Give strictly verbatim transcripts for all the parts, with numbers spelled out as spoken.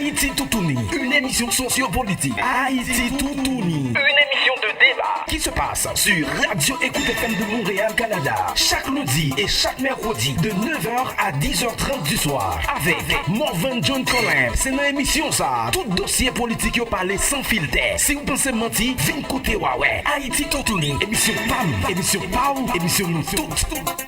Haïti Toutouni, une émission sociopolitique. Haïti Toutouni, une émission de débat qui se passe sur Radio Écoute F M de Montréal, Canada, chaque lundi et chaque mercredi de neuf heures à dix heures trente du soir avec Morvan John Colin. Se nan emisyon sa a, tout dosye politik yo pale san filtè. Si w panse manti, vin koute w a wè. Haïti Toutouni, emisyon pa m, emisyon pa w, emisyon nou tout.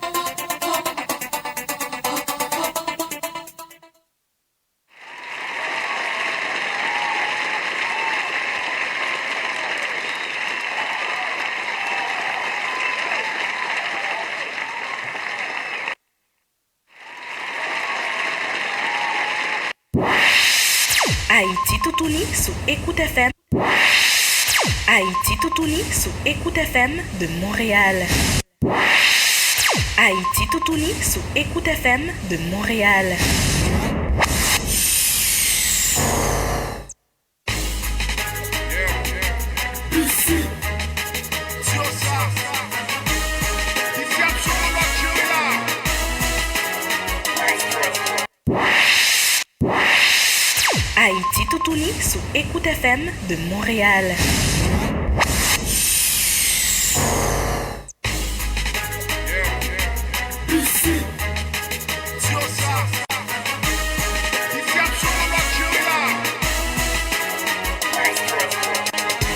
Ayiti Toutouni sou Écoute F M. Ayiti Toutouni sou Écoute F M de Montréal. Ayiti Toutouni sou Écoute F M de Montréal. Ayiti Toutouni sou Écoute F M de Montréal.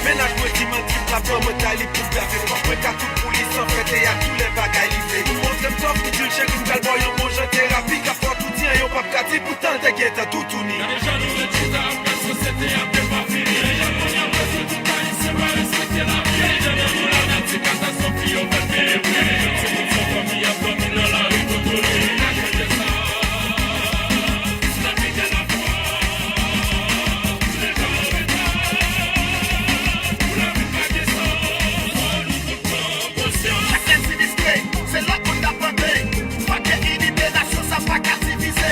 Mennaj mwen di m annik l ap ban mwen kay li pou l gate. Fòk mwen ka tout pou li san fè teyat, tou lè bagay li vle. Li montre m tòf, li di l cheri, m pral ba w yon bon jan terapi k ap fè w tou di anyen w p ap ka di, poutan l te gentan toutouni. Gade jan nou ret chita ap gad sosyete ap depa fini. Deja kounye a prèske tout Ayisyen pa respekte lavi. Gade jan nan nou lanati katastwòf li yo fè peye pri. Se tout san fanmi ap dòmi nan lari kote w ye. Gade sa. Chak lè sinistre, se lòt moun n ap mande. Fòk gen inite, nasyon sa pa ka divize.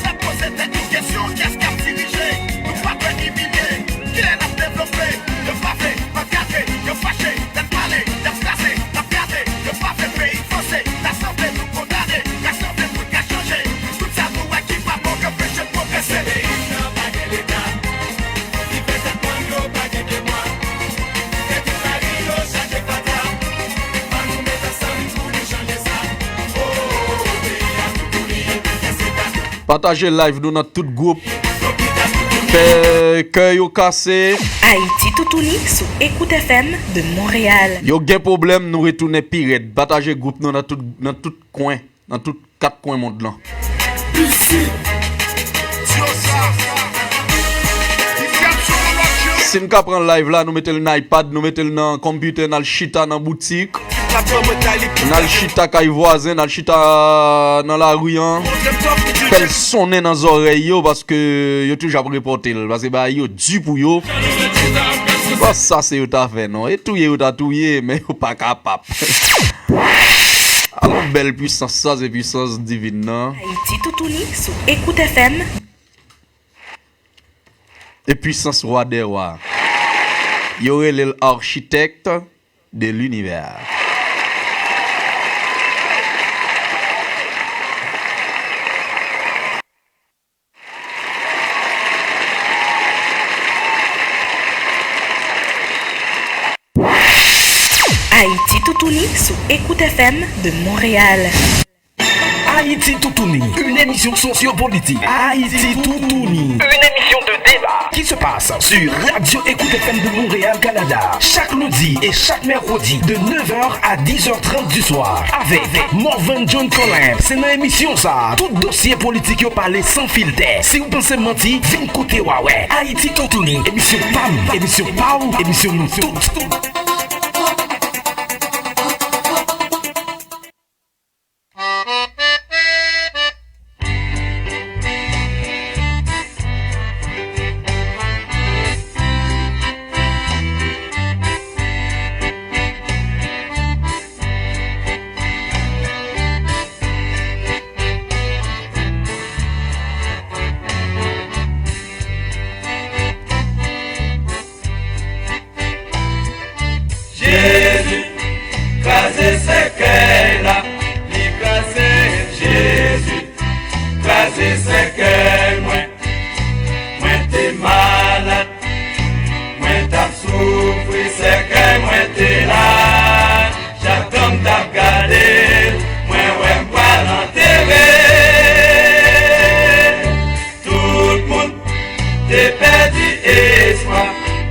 Fè poze tèt nou kesyon, kiyès k ap dirije? Nou pa dwe imilye. Kilè n ap devlope? Yo pa vle, yo gate, yo fache, tèt pale, y ap kraze, n ap gade. Yo pa vle peyi vanse, rasanble nou kondane. Rasanble pou n ka chanje. Tout sa nou wè ki pa bon k anpeche n pwogrese. Peyi m nan pa gen leta. Ki fè tèt pran yo pa gen devwa. Fè tout lari yo chaje fatra. Ann nou met ansanm pou nou chanje sa. Oh, oh, oh, peyi a toutouni, fè se pa. Pataje live nou nan tout gwoup. Fè kè yo kase. Ayiti Toutouni sou Écoute F M de Montréal. Yo gen pwoblèm, nou retounen pi rèd. Pataje gwoup nou nan tout, nan tout kwen, nan tout kat kwen mond lan. Si n ka pran live la, nou mete l nan iPad, nou mete l nan konpitè, n al chita nan boutik, n al chita kay vwazen, n al chita nan lari an, fè l sonnen nan zòrèy yo, paske yo toujou ap repòte l, paske bagay yo di pou yo. Bon, sa se yo ta fè non. E touye yo ta touye, men yo pa kapab. Alon bèl pwisans sa, se pwisans divin nan. Ayiti Toutouni sou Écoute F M. E pwisans wa dè wa. Yo rele l architecte de l'univers. Ayiti Toutouni sou Écoute F M de Montréal. Ayiti Toutouni, une émission sociopolitique. Ayiti Toutouni, une émission de débat qui se passe sur Radio Écoute F M de Montréal, Canada, chaque lundi et chaque mercredi de neuf heures à dix heures trente du soir avec Morvan John Colin. Se nan emisyon sa a, tout dosye politik yo pale san filtè. Si w panse manti, vin koute w a wè. Ayiti Toutouni, emisyon pa m, emisyon pa w, emisyon nou tout. Te pèdi espwa.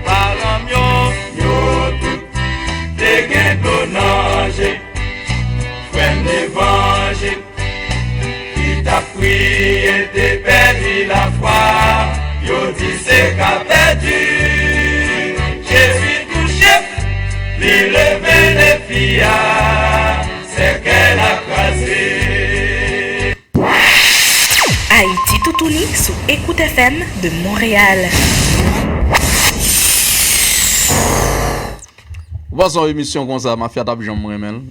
Paran m yo, yo tout te gen dlo nan je. Frè m levanjil ki t ap priye te pèdi lafwa. Yo di se ka pèdi. Jezi touche, li leve defi a. Sèkèy la kraze. Ayiti toutouni sou Écoute F M de Montréal. Ou panse yon emisyon konsa, mafya t ap janm renmen l?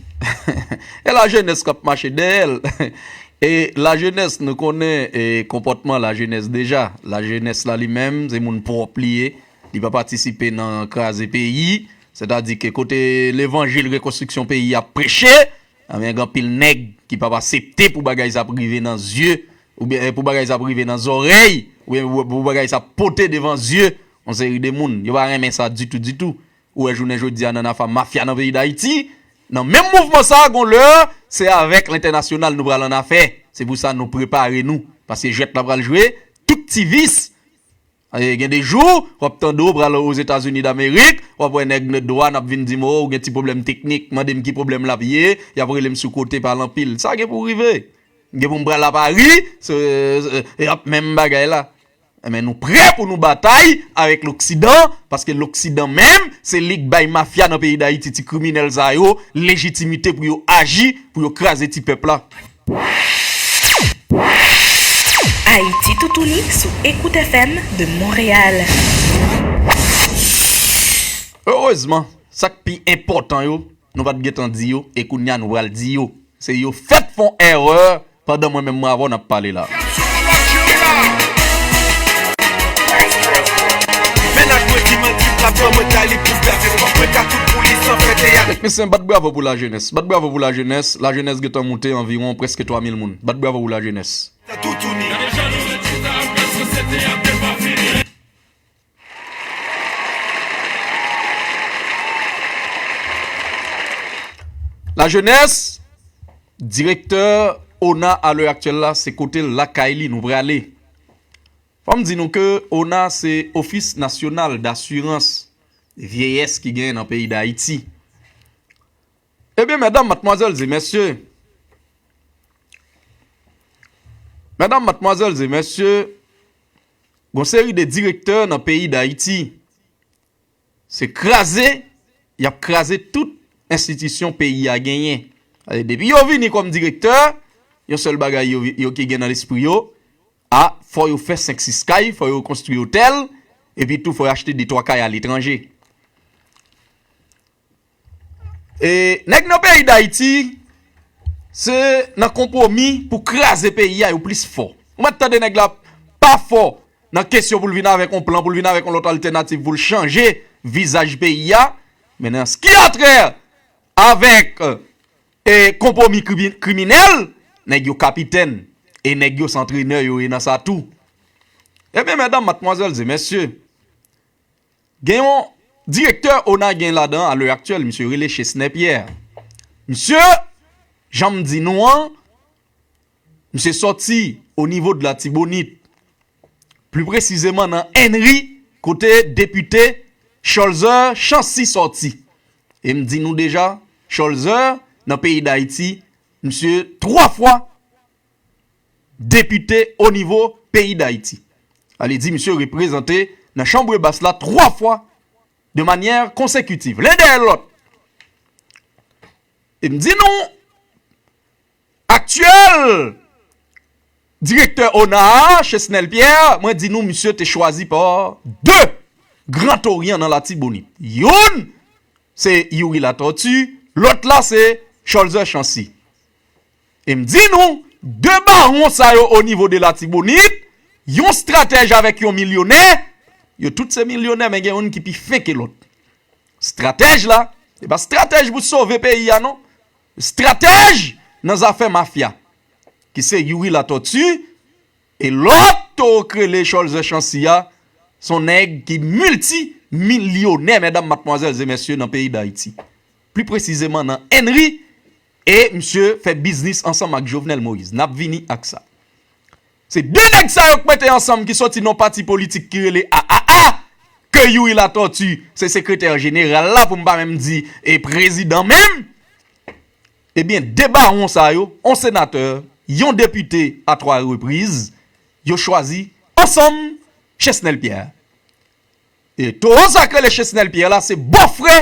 E lajenès k ap mache dèyè l. E lajenès, nou konnen, e, konpòtman lajenès deja. Lajenès la li menm, se moun pwòp li ye. Li pa patisipe nan kraze peyi. Sètadi ke kote levanjil rekonstriksyon peyi ap preche, Ebyen, gen anpil nèg ki p ap aksepte pou bagay sa ap rive nan zye, oubyen, eh, pou bagay sa ap rive nan zòrèy, oubyen pou, pou bagay sa ap pote devan zye yon seri de moun. Yo pa renmen sa ditou, ditou. Ou wè jounen jodi a nan afè mafya nan peyi Dayiti, nan menm mouvman sa, gon lè, se avèk lentènasyonal nou pral annafè. Se pou sa nou prepare nou. Paske jwèt la pral jwe, tout ti vis, E, gen de jou, w ap tande w pral Ozetazini Damerik, w ap wè nèg dwàn ap vin di m, "O, ou gen ti pwoblèm teknik, mande m ki pwoblèm l ap ye, y ap rele m sou kote, pale anpil." Sa gen pou rive. Gen pou m pral a Pari, se, se, e ap menm bagay la. Enben, nou prè pou nou batay avèk Loksidan, paske Loksidan menm, se li k bay mafya nan peyi Dayiti, ti kriminèl sa yo, lejitimite pou yo aji, pou yo kraze ti pèp la. Ayiti toutouni sou Écoute F M de Montréal. Erezman, sa k pi enpòtan yo, nou pa t gentan di yo, e kounye a nou pral di yo. Se yo fèk fè yon erè pandan mwen menm mwen avè w n ap pale la. Mennaj mwen ki manti, m t ap ban mwen kay li pou gaze. Fòk mwen ka fout pou li san fè teyat. Teknisyen, bat bravo pou lajenès. Bat bravo pou lajenès. Lajenès gentan moute anviwon prèske twa mil moun. Bat bravo pou lajenès. Toutouni. Lajenès, direktè ona a lè aktyèl la, se kote l lakay li nou prale. Fò m di nou ke ona se Office National d'Assurance Vieillesse ki genyen nan peyi Dayiti. Ebyen, medam, madmwazèl e mesye, medam, madmwazèl e mesye, gon seri de direktè nan peyi Dayiti, se kraze y ap kraze tout enstitisyon peyi a genyen. Depi yo vini kòm direktè, yon sèl bagay yo, yo ki gen nan lespri yo, a, fò yo fè senk sis kay, fò yo konstwi otèl, epi tou fò yo achte de twa kay aletranje. E nèg nan peyi Dayiti, se nan konpwomi pou kraze peyi a yo plis fò. Ou mèt tande nèg la pa fò nan kesyon pou l vin avèk yon plan, pou l vin avèk yon lòt altènativ, pou l chanje vizaj peyi a. Men nan s ki a trè avèk, e, konpwomi kribi-, kriminèl, nèg yo kapitèn, e nèg yo se antrenè yo ye nan sa tou. Ebyen, medam, madmwazèl e mesye, gen yon direktè ona gen ladan a lè aktyèl, misye rele Chesnè Pyè. Misye, jan m di nou an, misye sòti o nivo de Latibonit, pli presizeman nan Ennri, kote depite Cholzer Chancy sòti. E m di nou deja, Cholzer nan peyi Dayiti, misye twa fwa depite o nivo peyi Dayiti. Sa vle di, misye reprezante nan chanbre bas la twa fwa de manyè konsekitiv, len dèyè lòt. E m di nou, aktyèl direktè ona a, Chesnel Pierre, mwen di nou, misye te chwazi pa de Gran Toryan nan Latibonit. Youn, se Youri Latortue, lòt la, se Cholzer Chancy. E m di nou, de bawon sa yo o nivo de Latibonit, yon stratèj avèk yon milyonè, yo tout se milyonè, men gen youn ki pi fen ke lòt. Stratèj la, se pa stratèj pou sove peyi a, non. Stratèj nan zafè mafya, ki se Youri Latortue, e lòt towo k rele Cholzer Chancy a, se yon nèg ki miltimilyonè, medam, madmwazèl e mesye, nan peyi Dayiti. Pli presizeman nan Ennri, e misye fè biznis ansanm ak Jovenel Moïse. N ap vini ak sa. Se de nèg sa yo k mete ansanm ki soti nan pati politik ki rele A A A, ke Youri Latortue se sekretè jeneral la, pou m pa menm di e prezidan menm. Ebyen, de bawon sa yo, yon senatè, yon depite a twa repriz, yo chwazi ansanm Chesnel Pierre. E towo sa k rele Chesnel Pierre la, se bòfrè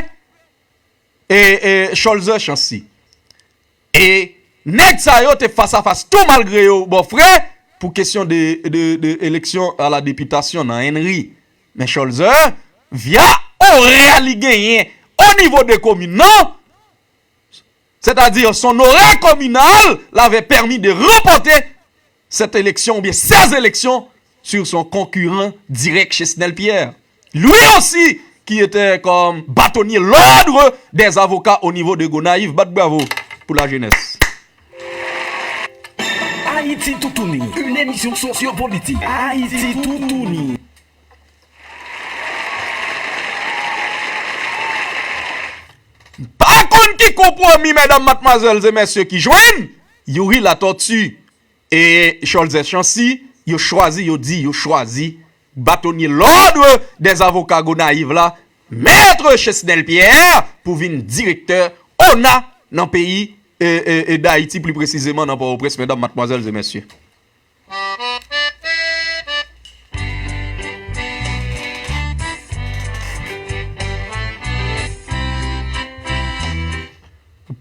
e, e Cholzer Chancy. E nèg sa yo te fas a fas tou malgre yo bòfrè pou kesyon de, de, de eleksyon a la depitasyon nan Henry. Men Cholzer, via orè li genyen o nivo de komin nan, c'est-à-dire son aura communal l'avait permis de remporter cette élection ou bien ces élections sur son concurrent direct Chesnel Pierre. Lui aussi qui était comme bâtonnier l'ordre des avocats au niveau de Gonayiv. Bat bravo pour la jeunesse. Ayiti Toutouni, une émission sociopolitique. Ayiti Toutouni. Pa konn ki konpwomi medam, madmwazèl e mesye ki jwenn Youri Latortue e Cholzer Chancy, yo chwazi, yo di, yo chwazi bâtonnier l'ordre des avocats Gonayiv la, Maître Chesnel Pierre, pou vin direktè ona nan peyi e, e, e Dayiti, pli presizeman nan Pòtoprens, medam, madmwazèl e mesye.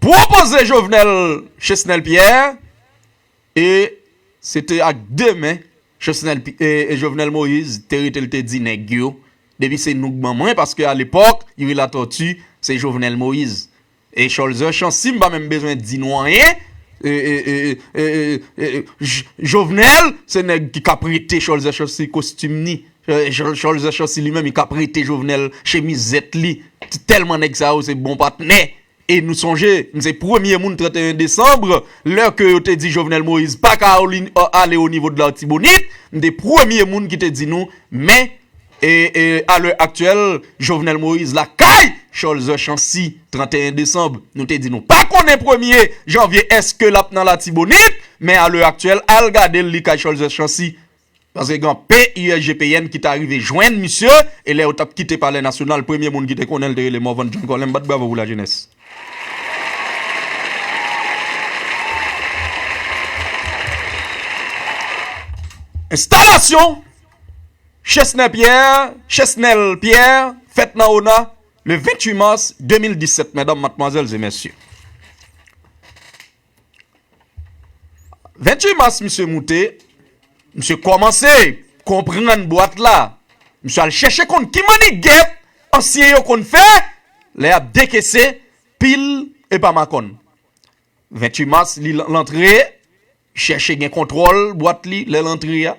Pwopoze Jovenel Chesnel Pierre, e se te ak de men Chesnel Pi- e, e Jovenel Moïse te rete, l te di nèg yo, depi se nougman mwen, paske alepòk Youri Latortue se Jovenel Moïse. E Cholzer Chancy, m pa menm bezwen di nou anyen. E, e, e, e, e, e, J- Jovenel se nèg ki ka prete Cholzer Chancy kostim ni. E, Chol- Cholzer Chancy li menm, li ka prete Jovenel chemizèt li. Tèlman nèg sa yo se bon patnè. E nou sonje, m se premye moun trannteyen desanm, lè ke yo te di Jovenel Moïse pa ka o- ale o nivo de Latibonit, m te premye moun ki te di nou, men e, e, a lè aktyèl, Jovenel Moïse lakay Cholzer Chancy, trannteyen desanm. Nou te di nou pa konnen premye janvye èske l ap nan Latibonit, men a lè aktyèl, al gade l, li kay Cholzer Chancy. Paske gen P U S G P N ki ta rive jwenn misye, e lè yo t ap kite Palè Nasyonal, premye moun ki te konnen l te rele Morvan John Colem. Bat bravo pou lajenès. Enstalasyon Chesnel Pierre, Chesnel Pierre, fèt nan ona le venntuit mas de mil disèt, medam, madmwazèl e mesye. Venntuit mas, misye moute, misye kòmanse konprann bwat la. Misye al chèche konn ki mannigèt ansyen yo konn fè lè y ap dekese pil epa makòn. Venntuit mas, li l- l antre, chèche gen kontwòl bwat li lè l antre a.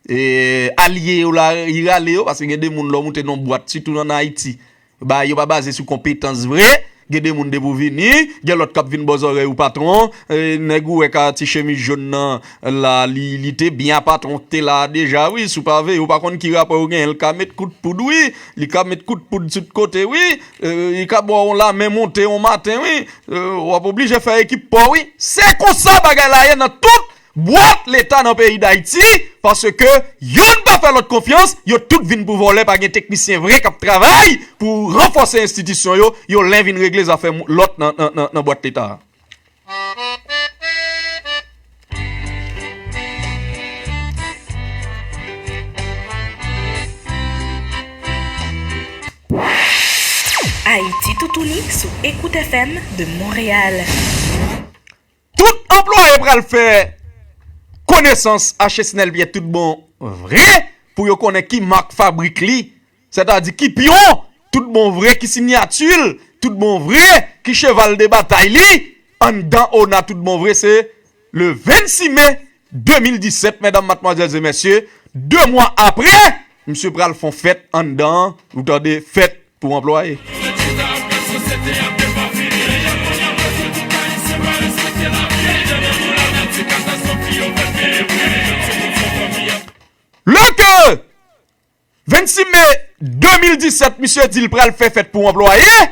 E, alye yo la, li rale yo, paske gen de moun lè w moute nan yon bwat, sitou ann Ayiti, ba yo pa baze sou konpetans vre. Gen de moun depi w vini, gen lòt k ap vin bò zòrèy ou patwon, e, nèg ou wè ka ti chemiz jòn nan la, li, li te byen a patwon k te la a deja, wi, si w pa veye, ou pa konn ki rapò yo genyen, l ka met kout poud, wi, li ka met kout poud tout kote, wi, e, li ka ba w yon lamen monte yon maten, wi, e, w ap oblije fè ekip pa w, wi. Se konsa bagay la ye nan tout bwat leta nan peyi Dayiti, paske youn pa fè lòt konfyans, yo tout vin pou vòlè, pa gen teknisyen vre k ap travay pou ranfòse enstitisyon yo, yo len vin regle zafè mou- lòt nan, nan, nan, nan bwat leta a. Ayiti Toutouni sou Écoute F M de Montréal. Tout anplwaye pral fè konesans a Chesnel Pierre tout bon vre pou yo konnen ki mak fabrik li, sètadi ki pyon tout bon vre, ki siyati l tout bon vre, ki cheval de batay li anndan ona tout bon vre. Se le vennsis me de mil disèt, medam, madmwazèl e mesye, de mwa apre, misye pral fè yon fèt anndan an, ou tande, fèt pou anplwaye. Lè ke vennsis me de mil disèt, misye di l pral fè fèt pou anplwaye,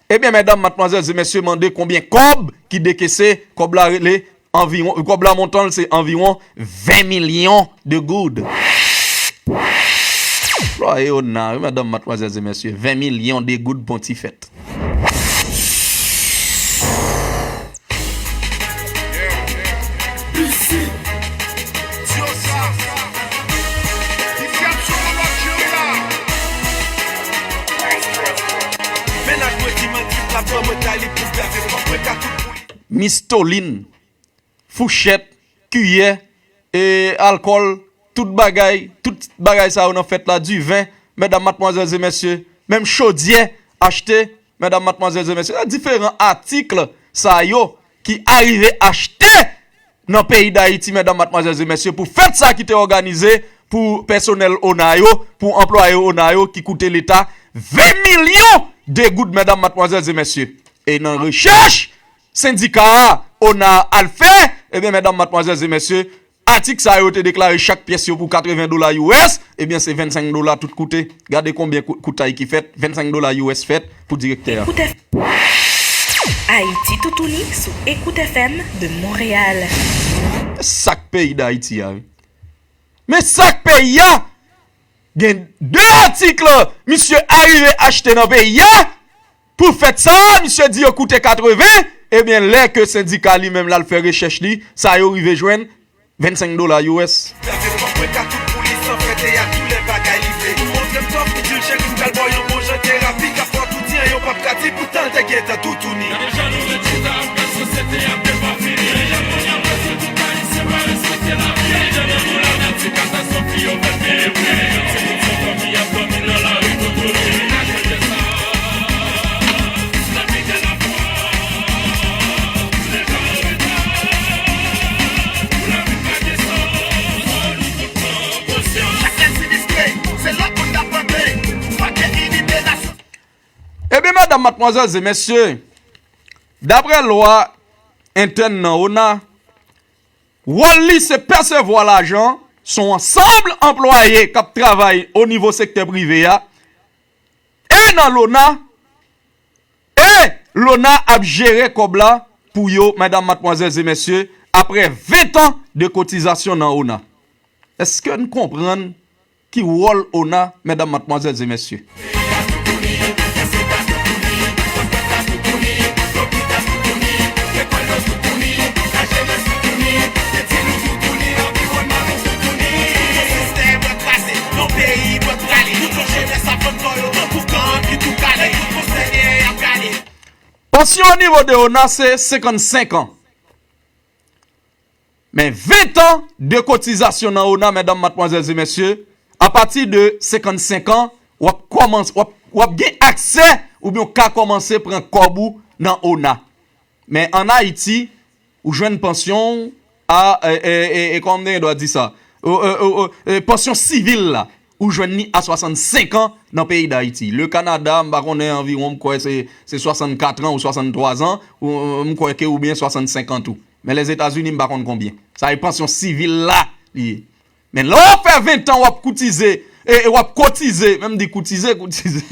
ebyen, medam, madmwazèl e mesye, mande konbyen kòb ki dekese, kòb la rele Anviwon, kòb la montan l se anviwon ven milyon de goud. Anplwaye ona, wi, medam, matmwazèl e mesye, ven milyon de goud bon ti fèt. Mistolin, fouchèt, kiyè, e alkòl, tout bagay, tout bagay sa yo nan fèt la, diven, medam, matmwazèl e mesye, menm chodyè, achte, medam, matmwazèl e mesye, diferan atik sa yo ki arive achte nan peyi Dayiti, medam, matmwazèl e mesye, pou fèt sa ki te òganize pou pèsonèl ona yo, pou anplwaye ona yo ki koute leta ven milyon de goud, medam, matmwazèl e mesye. E nan rechèch sendika a, ona al fè, ebyen, medam, matmwazèl e mesye, atik sa yo te deklare chak pyès yo pou katreven dola U S, ebyen, se vennsenk dola tout koute. Gade konbyen kou-, koutay ki fèt, vennsenk dola U S fèt pou direktè a. Écoute F-, Haïti Toutouni sou Écoute F M de Montréal. Sa k peyi Dayiti a, wi. Men sa k peyi a, gen de atik misye arive achte nan peyi a, pou fèt sa, misye di yo koute katreven, ebyen, lè ke sendika li menm l al fè rechèch li, sa yo rive jwenn vennsenk dola U S. Ebyen, medam, matmwazèl e mesye, daprè lwa entèn nan ona, wòl li se pèsevwa lajan, se yon ansanm anplwaye k ap travay o nivo sektè prive a, e nan lona, e lona ap jere kòb la pou yo, medam, matmwazèl e mesye, aprè ven tan de kotizasyon nan ona. Èske n konprann ki wòl ona, medam, matmwazèl e mesye? Pansyon o nivo de ona se senkannsenk an. Men ven tan de kotizasyon nan ona, medam, matmwazèl e mesye, apati de senkannsenk an, w ap kòmanse, w ap, w ap gen aksè oubyen w ka kòmanse pran kòb ou nan ona. Men ann Ayiti, ou jwenn pansyon w a, e, e, e, e, kòman m te gen dwa di sa? O, e, o, o, e, pansyon sivil la, ou jwenn li a swasannsenk an nan peyi Dayiti. Le Kanada, m pa konnen, anviwon, m kwè se, se swasannkat an ou swasanntwa zan, ou, m kwè ke oubyen swasannsenk an tou. Men Lèzetazini, m pa konn konbyen. Sa e pansyon sivil la li ye. Men lè w fè ven tan w ap koutize, e, e w ap kotize, men m di koutize, koutize,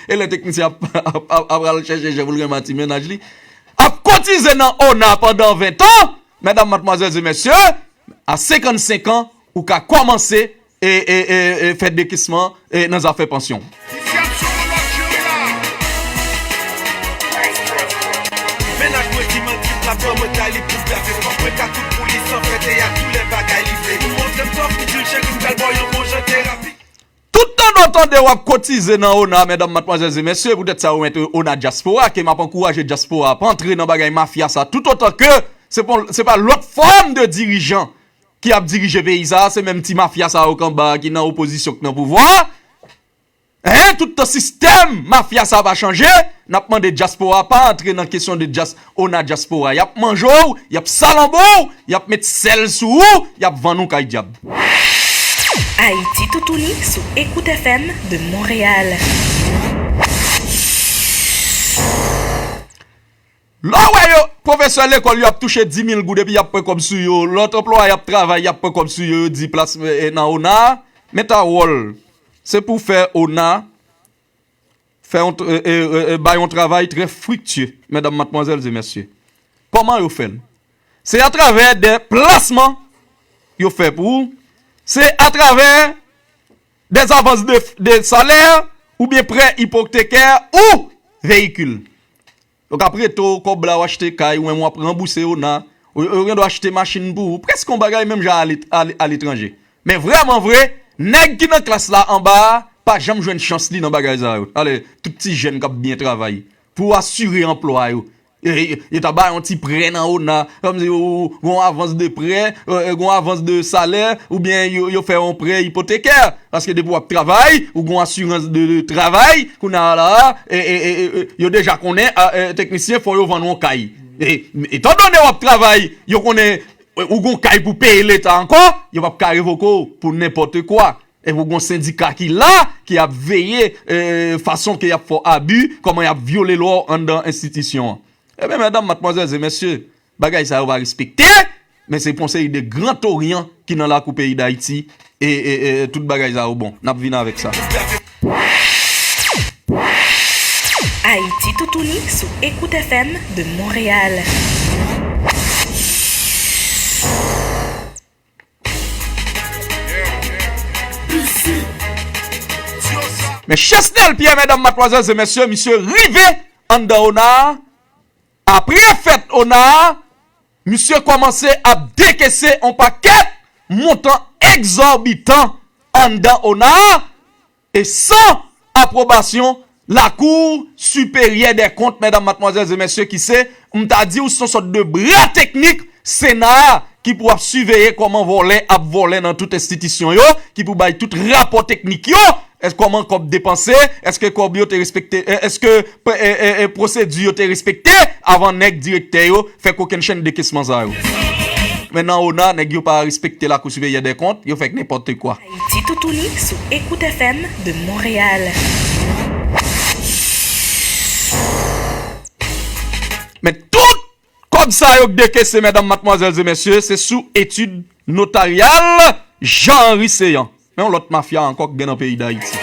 e lè teknisyen ap, ap, ap, ap pral chèche jan pou l renmen ti mennaj li, ap kotize nan ona pandan ven tan, medam, matmwazèl e mesye, a senkannsenk an, ou ka kòmanse e, e, e, e fè dekesman, e, nan zafè pansyon. Toutan nou tande w ap kotize nan ona, medam, matmwazèl e mesye, poutèt sa yo mete ona dyaspora, ke m ap ankouraje dyaspora ap antre nan bagay mafya sa, toutotan ke se pa, se pa lòt fòm de dirijan ki ap dirije peyi sa, se menm ti mafya sa yo k anba a, ki nan opozisyon, k nan pouvwa a. Hein, tout tan sistèm mafya sa pa chanje, n ap mande dyaspora pa antre nan kesyon de dyas-, ona dyaspora. Y ap manje w, y ap salanbo w, y ap met sèl sou ou, y ap vann ou kay dyab. Ayiti Toutouni sou Écoute F M de Montréal. Lè w wè yo, pwofesè lekòl yo ap touche di mil goud epi y ap pran kòb sou yo, lòt anplwaye ap travay, y ap pran kòb sou yo, yo di plas, e, nan ona, men ta wòl, se pou fè ona fè yon, e, e, e, e, bay yon travay trè friktye, medam, matmwazèl e mesye. Kòman yo fè l? Se atravè de plasman yo fè pou ou. Se atravè de avans de, de salè oubyen prè ipotekè ou veyikil. Donk, apre to, kòb la, w achte kay, ou menm w ap ranbouse ona, ou, ou gen dwa achte machin pou ou, prèske yon bagay menm jan ale, ale, aletranje. Men vrèman vre, nèg ki nan klas la anba a, pa janm jwenn chans li nan bagay sa yo. Ale, tout ti jèn k ap byen travay, pou asire anplwa yo. E, e, yo ta ba yon ti prè nan ona, kòmsi ou, ou gon avans de prè, e, e, gon avans de salè, oubyen yo, yo fè yon prè ipotekè. Paske depi w ap travay, ou gon asirans de, de travay, kounye a la, e, e, e, e, yo deja konnen, a, e, teknisyen, fò yo vann yon kay. E, etandone w ap travay, yo konnen, e, ou gon kay pou peye leta ankò, yo p ap ka revoke w pou nenpòt kwa. Epi w gon sendika ki la, ki ap veye, e, fason ke y ap fè w abi, kòman y ap vyole lwa w anndan enstitisyon an. Ebyen, medam, madmwazèl e mesye, bagay sa yo pa respekte, men se Konsèy de Grand Orient ki nan lakou peyi Dayiti, e, e, e tout bagay sa yo bon. N ap vin avèk sa. Ayiti toutouni sou Écoute F M de Montréal. Men Chesnel Pierre, medam, madmwazèl e mesye, misye rive anndan ona a. Apre fèt ona a, misye kòmanse ap dekese yon pakèt montan egzòbitan anndan ona a, e san apwobasyon Lakou Siperyè dè Kont, medam, madmwazèl e mesye, ki se, m ta di w, se yon sòt de bra teknik Sena a, ki pou ap siveye kòman vòlè ap vòlè nan tout enstitisyon yo, ki pou bay tout rapò teknik yo, èske kòman kòb depanse, èske kòb yo te respekte, e, èske, e, e, e, pwosedi yo te respekte avan nèg direktè yo fè kokennchenn dekesman sa yo. Men nan ona, nèg yo pa respekte Lakou Siperyè dè Kont, yo fè k nenpòt kwa. Ayiti toutouni sou Écoute F M de Montréal. Men tout kòb sa yo k dekese, medam, madmwazèl e mesye, se sou etid notaryal Jean Henry Céant. Men yon lòt mafya ankò k gen nan peyi Dayiti.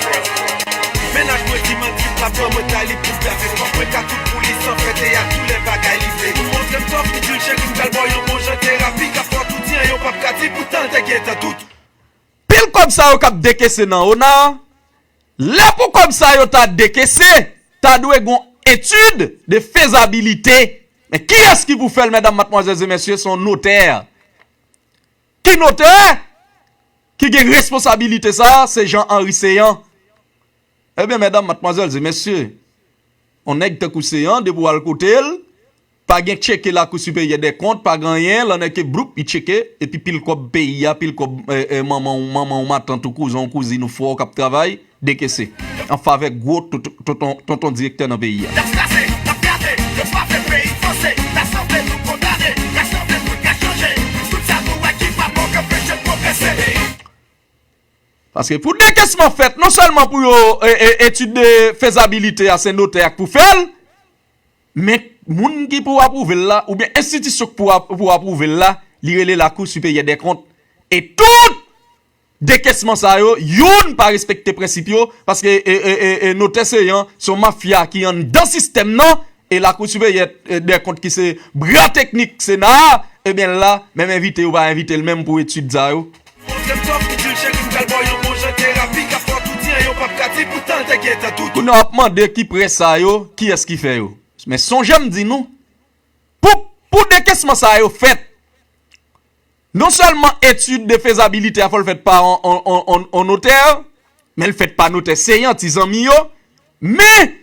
Mennaj mwen di m an trip, l ap ban mwen kay li pou l lave kòb mwen, ka tout pou li san fè teyat, tou lè bagay li vle. Li montre m tòf, li di l cheri, m pral ba w yon bon jan terapi, k ap fè w tout di an, yo p ap ka di, poutan l te gentan dout. Pil kòb sa yo k ap dekese nan ona, lè pou kòb sa yo ta dekese, ta dwe gon etid de fezabilite. Men kiyès ki pou fè l, medam, madmwazèl e mesye, se yon notè. Ki notè ki gen responsabilite sa a? Se Jean Henry Céant. Ebyen, medam, madmwazèl e mesye, yon nèg tankou Céant, depi w al kote l, pa gen tcheke Lakou Siperyè dè Kont, pa gen anyen, lan nèg ke bloup, li tcheke, epi pil kòb peyi a, pil kòb, e, e, manman w, manman w, matant ou, kouzen w, kouzin ou, frè w k ap travay, dekese. An favè gwo tonton, tonton, tonton direktè nan peyi a. Tèks klase, n ap gade, yo pa vle peyi vanse, ta sanble nou kondane, ka sanble nou ka chanje, tout sa nou wè ki pa bon k anpeche n pwogrese. Paske pou dekesman fèt, non sèlman pou yo, e, e, etid de fezabilite a, se notè a k pou fè l, men moun ki pou apwouve l la, oubyen enstitisyon k pou ap-, pou apwouve l la, li rele Lakou Siperyè dè Kont. E tout dekesman sa yo, youn pa respekte prensip yo, paske, e, e, e, e, notè Céant, se yon mafya ki anndan sistèm nan, e Lakou Siperyè, e, dè Kont ki se bra teknik Sena a, ebyen la, menm envite yo pa envite l menm pou etid sa yo. Montre m tòf, li di l cheri, m pral ba w yon bon jan terapi, k ap fè w tout di an, yo p ap ka di, poutan l te gentan dout. Kounye a w ap mande ki prè sa yo, kiyès ki fè yo. Men sonje m di nou, pou, pou dekesman sa yo fèt, non sèlman etid de fezabilite a fò l fèt pa on, on, on, on, on notè, men l fèt pa notè Céant, ti zanmi yo, men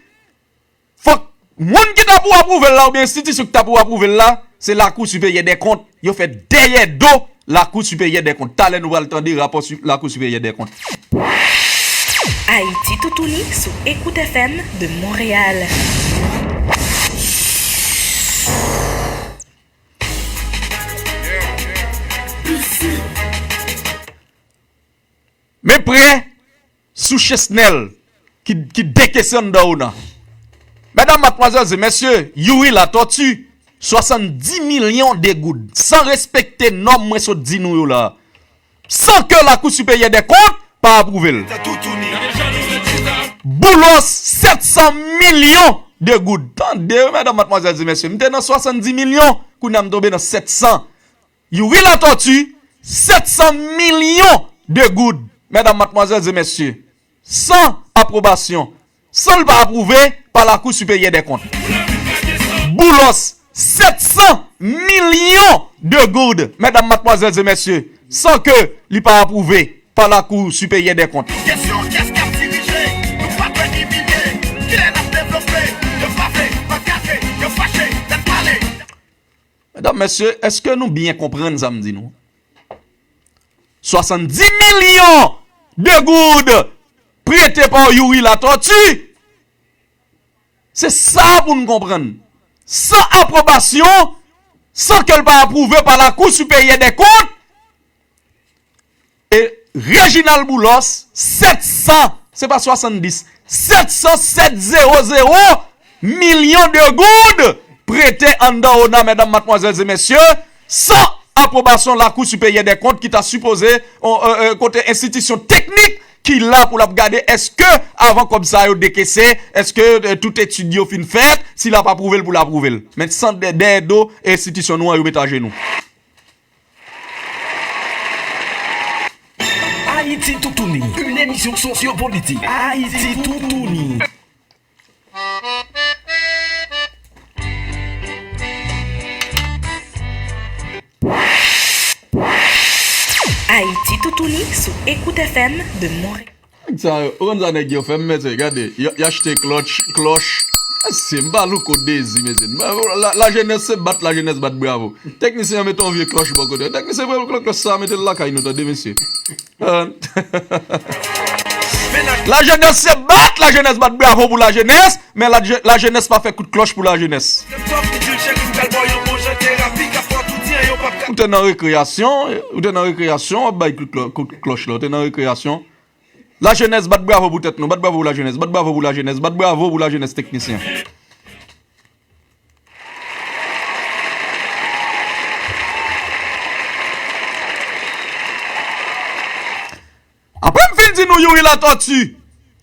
fòk moun ki ta pou apwouve l la oubyen enstitisyon ki ta pou apwouve l la, se Lakou Siperyè dè Kont. Yo fè dèyè do Lakou Siperyè dè Kont. Talè nou pral tande rapò si-, Lakou Siperyè dè Kont. Ayiti toutouni sou Écoute F M de Montréal. Men prè sou Chesnel ki, ki dekese anndan ona. Medam, madmwazèl e mesye, Youri Latortue, swasanndis milyon de goud, san respekte nòm mwen sot di nou yo la, san ke Lakou Siperyè dè Kont pa apwouve l. Boulos, sèt san milyon de goud. Tande, wi, medam, madmwazèl e mesye. M te nan swasanndis milyon, kounye a m tonbe nan sèt san. Youri Latortue, sèt san milyon de goud. Medam, madmwazèl e mesye, san apwobasyon, san l pa apwouve pa Lakou Siperyè dè Kont. Boulos, sèt san milyon de goud, medam, madmwazèl e mesye, san ke li pa apwouve pa Lakou Siperyè dè Kont. Kesyon, kiyès k ap dirije? Nou pa dwe imilye. Kilè n ap devlope? Yo pa vle, pa gade, yo fache, n ap pale. Medam, mesye, èske nou byen konprann sa m di nou? Swasanndis milyon de goud prete pa Youri Latortue. Se sa pou n konprann. San apwobasyon, san ke l pa apwouve pa Lakou Siperyè dè Kont, e Reginald Boulos, sèt san, se pa swasanndis, sèt san, sèt zewo zewo milyon de goud prete anndan ona, medam, madmwazèl e mesye, san apwobasyon Lakou Siperyè dè Kont ki ta sipoze, on, e, e, kote enstitisyon teknik ki la pou l ap gade èske avan kòb sa yo dekese, èske, e, tout etid yo fin fèt, si l ap apwouve l pou l apwouve l. Men san dè, dèyè do enstitisyon nou an yo met ajenou. Ayiti Toutouni, une émission sociopolitique. Ayiti Toutouni. Ayiti Toutouni sou Écoute F M de Montréal. Nèg sa yo, ou konn sa nèg yo fè m, mesye, gade, y, y achte klòch, klòch. Mesye, m pa louko dezi, mesye. M, la, lajenès se bat, lajenès bat bravo. Teknisyen an mete yon vye klòch bò kote. Teknisyen pran klòch sa, mete l lakay nou, tande, mesye. Lajenès se bat, lajenès bat bravo pou lajenès, men laje-, lajenès pa fè kout klòch pou lajenès. Ou te nan rekreyasyon, ou te nan rekreyasyon, w ap bay kout klò-, kout klòch la, ou te nan rekreyasyon. Lajenès, bat bravo pou tèt nou, bat bravo pou lajenès, bat bravo pou lajenès, bat bravo pou lajenès teknisyen. Apre m fin di nou Youri Latortue,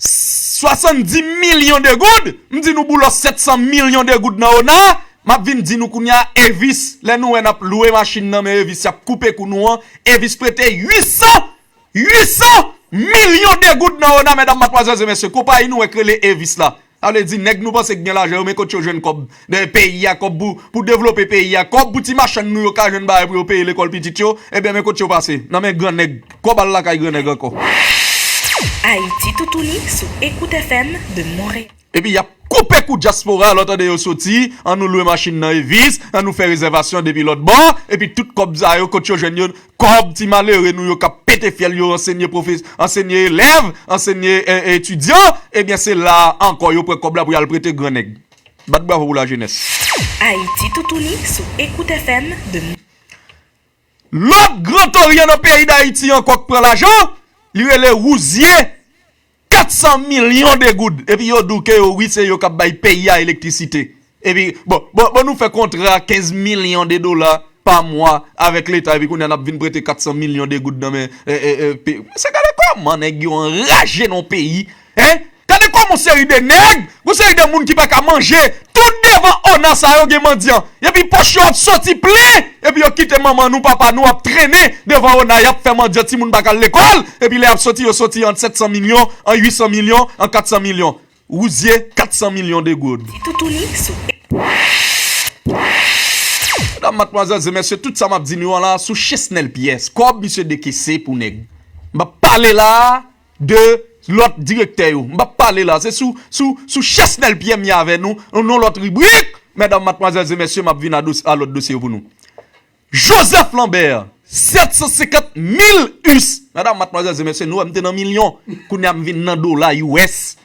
swasanndis milyon de goud, m di nou Boulos sèt san milyon de goud nan ona, m ap vin di nou kounye a Evis, lè nou wè n ap lwe machin nan men Evis, y ap koupe kou nou an, Evis prete uit san, uit san milyon de goud nan ona, medam, madmwazèl e mesye, konpayi nou wè k rele Evis la. Sa vle di, nèg nou panse k gen lajan yo, men kot yo jwenn kòb nan peyi a, kòb pou, pou devlope peyi a, kòb pou ti machann nou yo ka jwenn bagay pou yo peye lekòl pitit yo, ebyen, men kot yo pase, nan men gran nèg, kòb al lakay gran nèg ankò. Ayiti Toutouni sou Écoute F M de Montréal. Epi y ap koupe kou dyaspora, lè w tande yo soti, annou lwe machin nan Evis, annou fè rezèvasyon depi lòt bò, epi tout kòb sa yo, kot yo jwenn yo, kòb ti malere nou yo k ap pete fyèl yo, ansenye pwofes-, ansenye elèv, ansenye, e, etidyan, ebyen se la a ankò yo pran kòb la pou y al prete gran nèg. Bat bravo pou lajenès. Ayiti Toutouni sou Écoute F M de Lòt Gran Toryan nan peyi Dayiti ankò k pran lajan, li rele Rouzier, kat san milyon de goud. Epi yo di w ke yo, wi, se yo k ap bay peyi a elektrisite. Epi, bon, bon, bon, nou fè kontra kenz milyon de dola pa mwa avèk Leta, epi kounye a n ap vin prete kat san milyon de goud nan men, e, e, e, pe-, se gade kòman nèg yo anraje nan yon peyi, en? Gade kòman yon seri de nèg, yon seri de moun ki pa ka manje, tout devan ona sa yo gen mandyan. Epi pòch yo ap soti plen, epi yo kite manman nou, papa nou ap trennen devan ona, y ap fè mandyan, timoun pa ka al lekòl, epi lè y ap soti, yo soti an sèt san milyon, an uit san milyon, an kat san milyon. Rouzier, kat san milyon de goud. Toutouni sou. Medam, madmwazèl e mesye, tout sa m ap di nou an la, sou Chesnel Pierre, kòb misye dekese pou nèg. M ap pale la a de lòt direktè yo. M p ap pale la. Se sou, sou, sou Chesnel Pierre m ye avè nou, nan yon lòt ribrik. Medam, madmwazèl e mesye, m ap vin a dos-, a lòt dosye yo pou nou. Joseph Lambert, sèt san senkant mil us. Medam, madmwazèl e mesye, nou wè m te nan milyon. Kounye a m vin nan dola U S.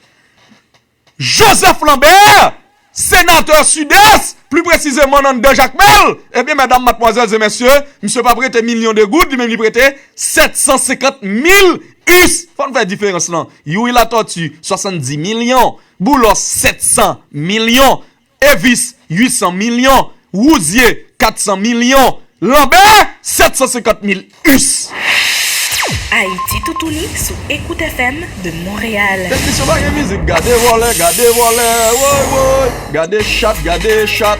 Joseph Lambert, senatè Sidès, pli presizeman nan anndan Jakmèl, ebyen, medam, madmwazèl e mesye, misye pa prete milyon de goud, li menm li prete sèt san senkant mil us. Fò n fè diferans lan. Youri Latortue, swasanndis milyon. Boulos, sèt san milyon. Evis, uit san milyon. Rouzier, kat san milyon. Lambert, sèt san senkant mil us. Ayiti toutouni sou Écoute F M de Montréal. Pètisyon pa gen mizik, gade vòlè, gade vòlè, woy woy, gade chat, gade chat.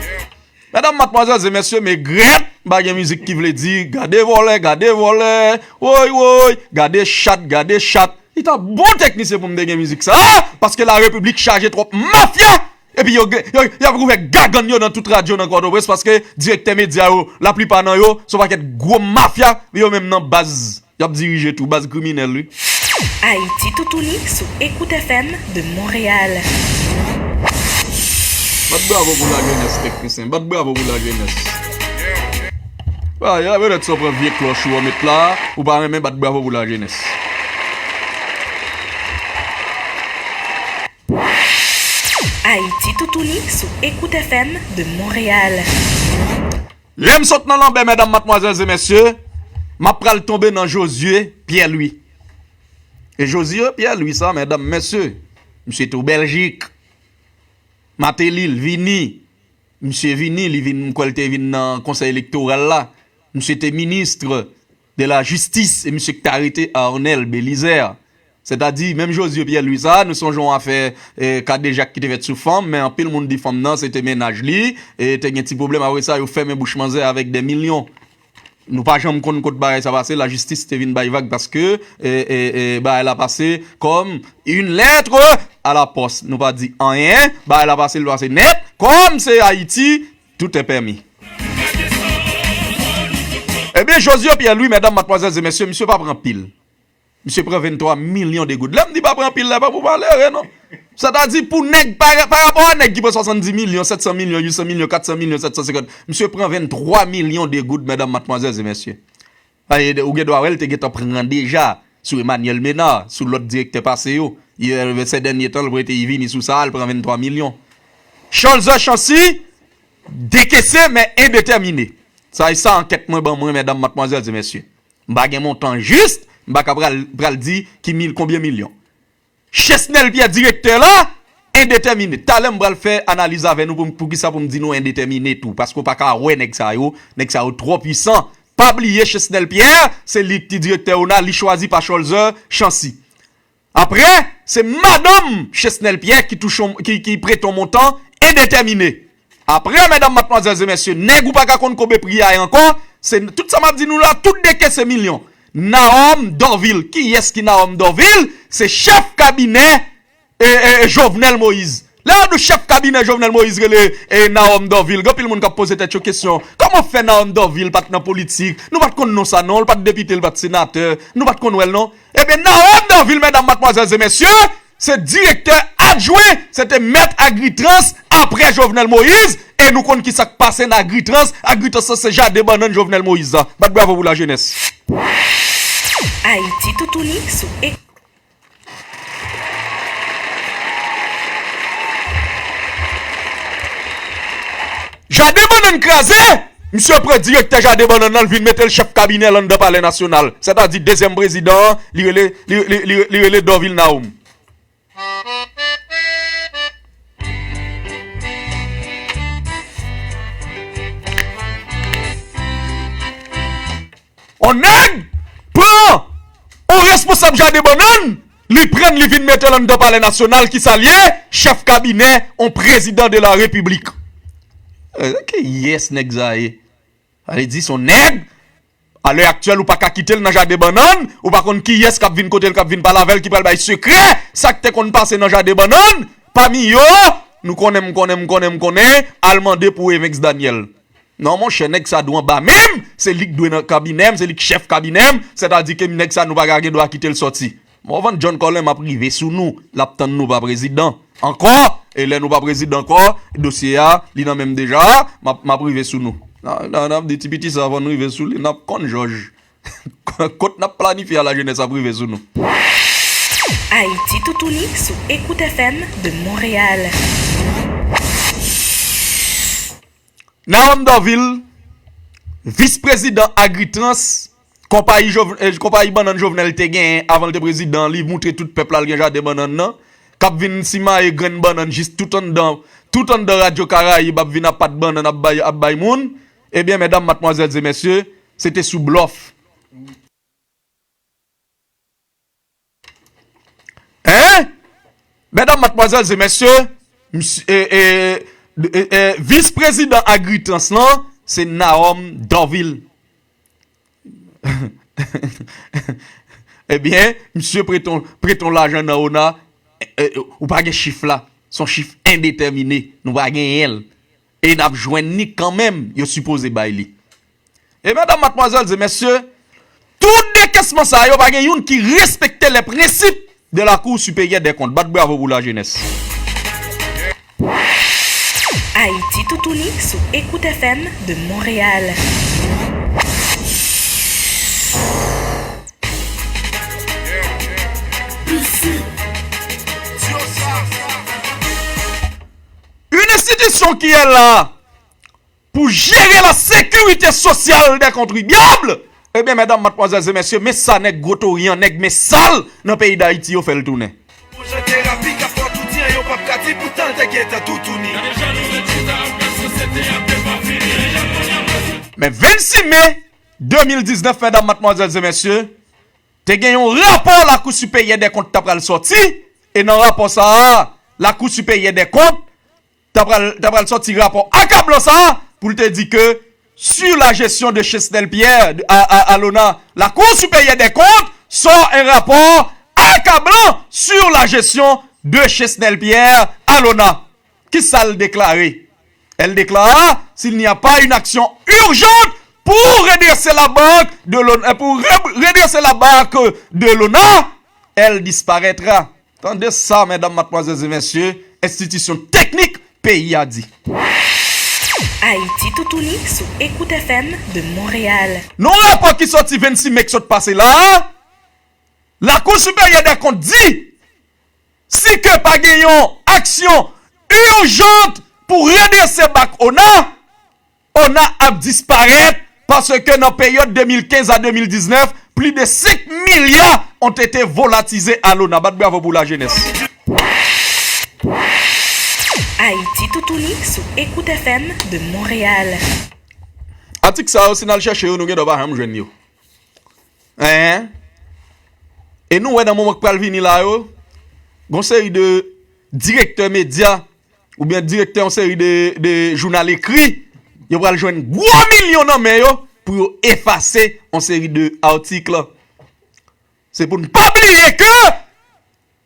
Medam, madmwazèl e mesye, megrèt, m pa gen mizik ki vle di, gade vòlè, gade vòlè, woy woy, gade chat, gade chat. Li ta bon teknisyen pou m te gen mizik sa, paske la repiblik chaje twòp mafya. Epi yo, yo, y ap ouvè gagann yo nan tout radyo nan Pòtoprens paske direktè medya yo, laplipa nan yo, se yon pakèt gwo mafya, yo menm nan baz, y ap dirije tou, baz kriminèl, wi. Ayiti toutouni sou Écoute F M de Montréal. Bat bravo pou lajenès, teknisyen, bat bravo pou lajenès. Ay, ay, petèt sa w pran vye klòch ou an met la, ou pa renmen bat bravo pou lajenès. Ayiti toutouni sou Écoute F M de Montréal. Lè m sot nan lanmè, medam, madmwazèl e mesye, m ap pral tonbe nan Josué Pierre Louis. E Josué Pierre Louis sa, medam, mesye, misye te o Bèljik. Matelly, l vini. Misye vini, li vin, m kwè l te vin nan konsèy elektoral la. Misye te minis de la jistis, e misye ki te arete Arnel Bélizaire. Sètadi, menm Josué Pierre Louis sa, nou sonje yon afè kadejak ki te fèt sou fanm, men anpil moun di fanm nan se te mennaj li, e te gen ti pwoblèm, apre sa yo fèmen bouch manzè avèk dè milyon. Nou pa janm konn kot bagay sa pase, lajistis te vin bay vag paske bagay la pase kòm une lettre à la poste. Nou pa di anyen, bagay la pase, l pase nèt, kòm se Ayiti, tout est permis. Ebyen, Josué Pierre Louis, medam, madmwazèl e mesye, misye pa pran pil. Misye pran venntwa milyon de goud. Lè m di pa pran pil la, pa pou malere non. Sètadi pou nèg, pa, pa rapò a nèg ki pran swasanndis milyon, sèt san milyon, uit san milyon, kat san milyon, sèt san senkant, misye pran venntwa milyon de goud, medam, madmwazèl e mesye. Ou gen dwa wè l te gentan pran deja sou Emmanuel Ménard, sou lòt direktè pase yo. Sè dènye tan, l prete, li vini sou sa a, l pran venntwa milyon. Cholzer Chancy, dekese, men endetèmine. Sa e sa ankèt mwen ban mwen, medam, madmwazèl e mesye. M pa gen montan jis, m pa ka pral, pral di ki mil, konbyen milyon. Chesnel Pierre, direktè la, endetèmine. Talè m pral fè analiz avè nou pou, poukisa pou m di nou endetèmine tou. Paske w pa ka wè nèg sa yo, nèg sa yo twò pwisan. Pa bliye Chesnel Pierre, se li ki direktè ona, li chwazi pa Cholzer Chancy. Apre, se madanm Chesnel Pierre ki touche, ki, ki prete yon montan endetèmine. Apre, medam, madmwazèl e mesye, nèg ou pa ka konn koube pri a ankò, se tout sa m ap di nou la, tout dekese milyon. Naòm Dorvil, kiyès ki Naòm Dorvil? Se chèf kabinè e, e, e Jovenel Moïse. Lè yo di w chèf kabinè Jovenel Moïse rele e Naòm Dorvil, gen anpil moun k ap poze tèt yo kesyon, kòman fè Naòm Dorvil pa t nan politik? Nou pa t konn non sa non, l pa t depite, l pa t senatè, nou pa t konn wè l non. Ebyen, Naòm Dorvil, medam, madmwazèl e mesye, se direktè adjwen, se te mèt Agritrans apre Jovenel Moïse, e nou konn kisa k pase nan Agritrans, Agritrans lan se jaden bannann Jovenel Moïse la. Bat bravo pou lajenès. Ayiti toutouni sou Écoute. Jaden bannann kraze, misye pran direktè jaden bannann nan, l vin mete l chèf kabinè l anndan Palè Nasyonal, sètadi dezyèm prezidan an, li rele, li, li, li, li rele Dorvil Naòm. On nèg pran on responsab jaden bannann, li pran l, li vin mete l anndan Palè Nasyonal, kisa l ye? Chèf kabinè on prezidan de la repiblik. Kiyès nèg sa ye? Sa vle di se on nèg, a lè aktyèl, ou pa ka kite l nan jaden bannann, ou pa konn kiyès k ap vin kote l, k ap vin pale avè l, ki pral bay sekrè sa k te konn pase nan jaden bannann. Pami yo, nou konnen, m konnen, m konnen, m konnen, al mande pou Evens Daniel. Non, monchè, nèg sa dwe anba men m, se li k dwe nan kabinè m, se li k chèf kabinè m, sètadi ke nèg sa nou pa ka gen dwa kite l sòti. Morvan John Colin, m ap rive sou nou, l ap tann nou pa prezidan. Ankò, e lè nou pa prezidan ankò, dosye a, li nan men m deja, m ap, m ap rive sou nou. N a, n a, n ap di ti piti sa avan n rive sou li, n ap konn jòj. Kot n ap planifye a, lajenès ap rive sou nou. Ayiti toutouni sou Écoute F M de Montréal. Naòm Dorvil, vis prezidan Agritrans, konpayi, eh, konpayi bannann Jovenel te genyen avan l te prezidan, li moutre tout pèp la l gen jaden bannann nan, k ap vin simaye grenn bannann jis tout anndan, tout anndan Radyo Karayib, ap vin ap pat bannann ap bay, ap bay moun. Ebyen, medam, madmwazèl e mesye, se te sou blòf. Hein? Medam, madmwazèl e mesye, msye, e, e, e, e, vis prezidan Agritrans lan, se Naòm Dòvil. Ebyen, msye prete w, prete w lajan nan ona, e, e, ou pa gen chif la. Se yon chif endetèmine. Nou pa genyen l. E n ap jwenn ni kanmenm, yo sipoze bay li. E medam, madmwazèl e mesye, tout dekesman sa yo, pa gen youn ki respekte les principes de la Cour supérieure des comptes. Bat bravo pou lajenès. Ayiti Toutouni sou Écoute F M de Montréal. Une institution qui est là pour gérer la sécurité sociale des contribuables. Ebyen, medam, madmwazèl e mesye, men sa nèg Gwo Toryan, nèg men sal nan peyi Dayiti yo fè l tounen. Men vennsis me de mil diznèf, medam, madmwazèl e mesye, te gen yon rapò Lakou Siperyè dè Kont ta pral sòti, e nan rapò sa a, Lakou Siperyè dè Kont ta pral, ta pral sòti rapò akablan sa a pou l te di ke sur la gestion de Chesnel Pierre, de, à, à, à l'ONA, la Cour supérieure des comptes sort un rapport accablant sur la gestion de Chesnel Pierre à l'ONA. Kisa l deklare? Elle déclara, s'il n'y a pas une action urgente pour redresser la banque de l'ONA, pour re- redresser la barque de l'ONA, elle disparaîtra. Tande sa, medam, madmwazèl e mesye, enstitisyon teknik peyi a di. Ayiti Toutouni sou Écoute F M de Montréal. Nan rapò ki sòti vennsis me k sot pase la a, Lakou Siperyè dè Kont di, si ke pa gen yon aksyon ijant pou redrese bak ona, ona ap disparèt, paske nan peryòd de mil kenz a de mil diznèf, plus de cinq milliards ont été volatilisés à l'ONA. Bat bravo pou lajenès. Ayiti Toutouni sou Écoute F M de Montréal. Atik sa yo, si n al chèche yo, nou gen dwa pa janm jwenn yo. Hein? E nou wè nan moman k pral vini la yo, gon seri de direktè medya oubyen direktè yon seri de, de jounal ekri, yo pral jwenn gwo milyon nan men yo pou yo efase yon seri de atik. Se pou n pa bliye ke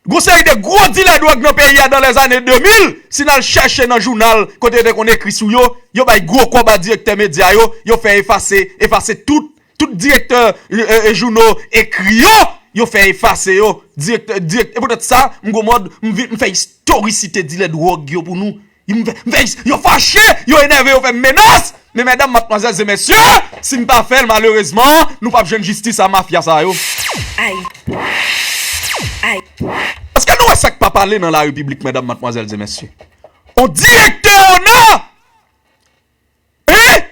gon seri de gwo dilè dwòg nan peyi a dans les années deux mille, si n al chèche nan jounal kote yo te konn ekri sou yo, yo bay gwo kòb a direktè medya yo, yo fè efase, efase tout, tout direktè, e, e, e, jouno ekri yo, yo fè efase yo. Direktè, direktè, e poutèt sa, m gwo mòd, m vin, m fè istorisite dilè dwòg yo pou nou. M fè, m fè, yo fache, yo enève, yo fè m menas. Men medam, madmwazèl e mesye, si m pa fè l, malerezman, nou p ap jwenn jistis a mafya sa yo. Ay. Ay. Èske nou wè sa k pa pale nan la repiblik, medam, madmwazèl e mesye? On direktè ona, hein?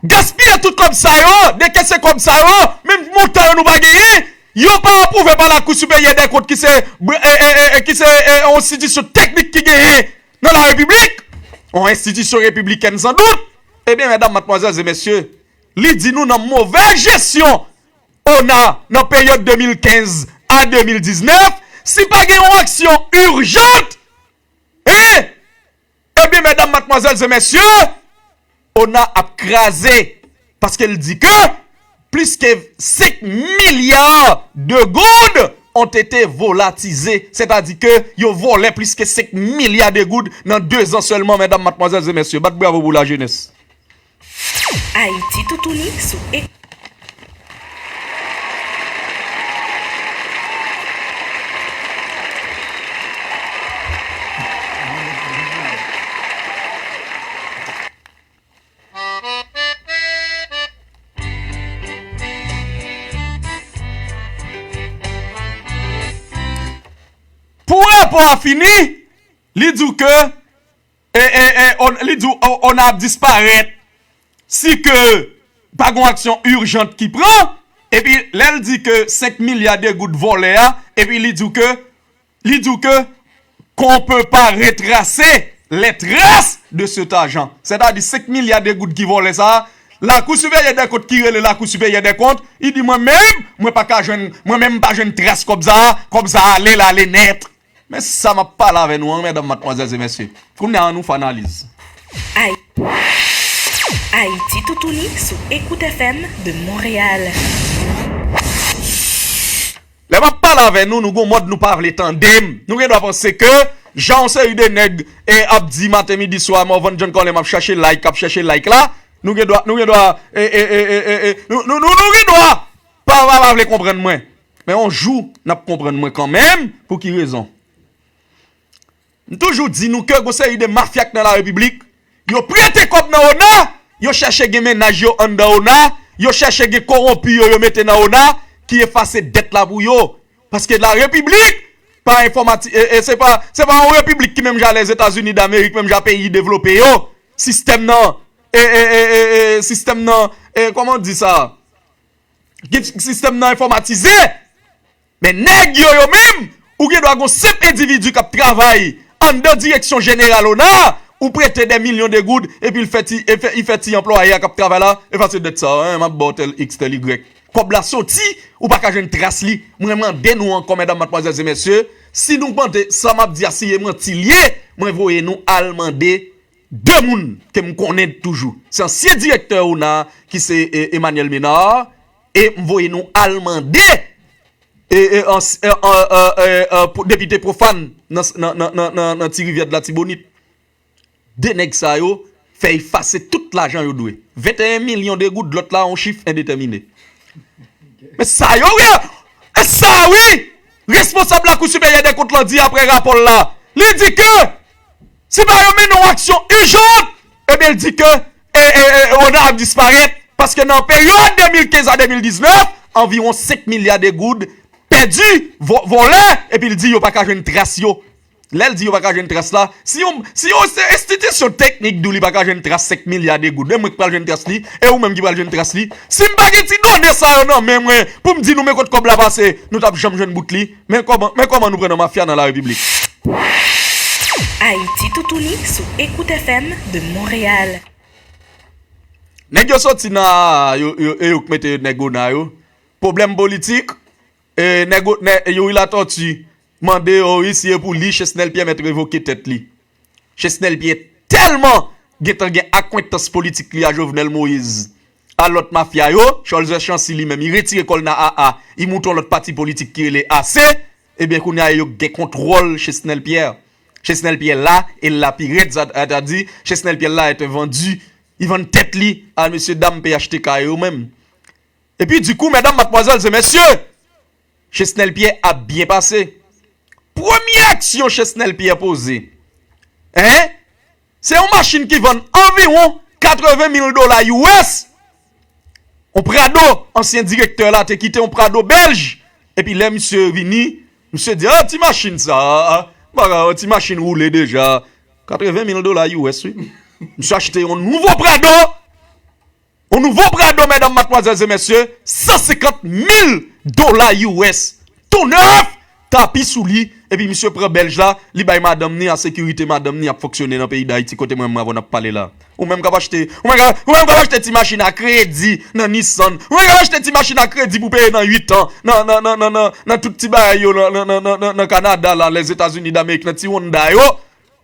Gaspiye tout kòb sa yo, dekese kòb sa yo, menm montan yo nou pa genyen, yo pa apwouve pa Lakou Siperyè dè Kont ki se, e, e, e, e, ki se, e, yon enstitisyon teknik ki genyen nan la repiblik, yon enstitisyon repiblikèn san dout. Ebyen, medam, madmwazèl e mesye, li di nou nan movèz jesyon ona nan peryòd de mil kenz a de mil diznèf, si pa gen yon aksyon ijant, e, ebyen, medam, madmwazèl e mesye, ona ap kraze, paske l di ke plus que cinq milliards de goud ont été volatilisés, sètadi ke yo vòlè plis ke senk milya de goud nan de zan sèlman, medam, madmwazèl e mesye. Bat bravo pou lajenès. Ayiti Toutouni sou Écoute. Pou rapò a fini, li di w ke, e, e, e, on, li di w, o, ona ap disparèt si ke pa gen aksyon ijant ki pran, epi lè l di ke senk milya de goud vòlè a, epi li di w ke, li di w ke qu'on peut pas retracer les traces de cet argent. Sètadi senk milya de goud ki vòlè sa a, Lakou Siperyè dè Kont ki rele Lakou Siperyè dè Kont, li di mwen menm, mwen pa ka jwenn, mwen menm m pa jwenn tras kòb sa a, kòb sa a ale, l ale nèt. Men sa m ap pale avè nou an, medam, madmwazèl e mesye. Kounye a, ann nou fè analiz. Ay- Ayiti Toutouni sou Écoute F M de Montréal. Lè m ap pale avè nou, nou gon mòd nou pa vle tande m. Nou gen dwa panse ke jan yon seri de nèg e ap di maten, midi, swa, Morvan John Corlin ap chache like, ap chache like la, nou gen dwa, nou gen dwa, e, e, e, e, e, e, nou, nou, nou, nou gen dwa pa, pa, pa vle konprann mwen. Men yon jou, n ap konprann mwen kanmenm. Pou ki rezon? M toujou di nou ke gon seri de mafya k nan la repiblik, yo prete kòb nan ona, yo chèche gen mennaj yo anndan ona, yo chèche gen kowonpi yo, yo mete nan ona, ki efase dèt la pou yo. Paske la repiblik pa enfòmati-, e, e se pa, se pa yon repiblik ki menm jan Lèzetazini Damerik, menm jan peyi devlope yo. Sistèm nan, e, e, e, e, e, sistèm nan, e, kòman di sa? Ki sistèm nan enfòmatize. Men nèg yo, yo menm, ou gen dwa gon senp endividi k ap travay anndan direksyon jeneral ona, ou prete dè milyon de goud, epi l fè ti, e fè, li fè ti anplwaye a k ap travay la, efase dèt sa, en, m ap ba w tèl X, tèl Y. Kòb la soti, ou pa ka jwenn tras li. Mwen mande nou ankò, medam, madmwazèl e mesye, si nou mande sa m ap di a, si e manti l ye, mwen voye nou al mande de moun ke m konnen toujou. Se ansyen direktè ona ki se, e, Emmanuel Ménard, e m voye nou al mande, e, e, ans-, e, e, e, e, e, pou, depite Profane nan, nan, nan, nan, nan, nan Ti Rivyè de Latibonit. De nèg sa yo fè efase tout lajan yo dwe. Venteyen milyon de goud, lòt la, yon chif endetèmine. Men sa yo ye! E sa wi! Responsab Lakou Siperyè dè Kont lan di apre rapò l la. Li di ke si pa yo mennen yon aksyon ijan, ebyen, l di ke, e, e, e, ona ap disparèt. Paske nan peryòd de mil kenz a de mil diznèf, anviwon senk milya de goud pèdi, vo-, vòlè, epi l di yo pa ka jwenn tras yo. Lè l di yo pa ka jwenn tras la, si yon, si yon se enstitisyon teknik di w li pa ka jwenn tras senk milya de goud, e mwen ki pral jwenn tras li, e ou menm ki pral jwenn tras li. Si m pa gen ti done sa yo nan men mwen pou m di nou men kot kòb la pase, nou t ap janm jwenn bout li. Men kòman, men kòman nou pran nan mafya nan la repiblik. Ayiti Toutouni sou Écoute F M de Montréal. Nèg yo soti nan, yo, yo, e yo k mete nèg ona yo. Pwoblèm politik, e, nèg, nè, Youri Latortue mande yo wi si e pou li Chesnel Pierre mèt revoke tèt li. Chesnel Pierre tèlman gentan gen akwentans politik li a Jovenel Moïse, a lòt mafya yo, Cholzer Chancy li menm, li retire kò l nan A A, li moute yon lòt pati politik ki rele A C, ebyen, kounye a yo gen kontwòl Chesnel Pierre. Chesnel Pierre la, e l la pi rèd, sa, sa di, Chesnel Pierre la est un vendu. Li vann tèt li a mesye dam P H T K yo menm. Epi, dikou, medam, madmwazèl e mesye, Chesnel Pierre ap byen pase. Premye aksyon Chesnel Pierre poze, en, se yon machin ki vann anviwon katreven mil dola U S. Yon Prado, ansyen direktè la te kite yon Prado bèlj. Epi lè misye vini, misye di, "Ah, ti machin sa a, ah, bagay, ti machin woule deja." Katreven mil dola U S, wi. Misye achte yon nouvo Prado. Yon nouvo Prado, medam, madmwazèl e mesye, san senkant mil dola U S. Tou nèf, tapi sou li, epi misye pran bèlj la, li bay madanm ni, a sekirite madanm ni ap fonksyone nan peyi Dayiti kote mwen menm avè w n ap pale la. Ou menm k ap achte, ou menm k ap, ou menm k ap achte ti machin a kredi nan Nissan. Ou menm k ap achte ti machin a kredi pou peye nan uit an, nan, nan, nan, nan, nan, nan tout ti bagay yo, nan, nan, nan, nan, nan, nan Kanada la, Lèzetazini Damerik, nan ti Honda yo.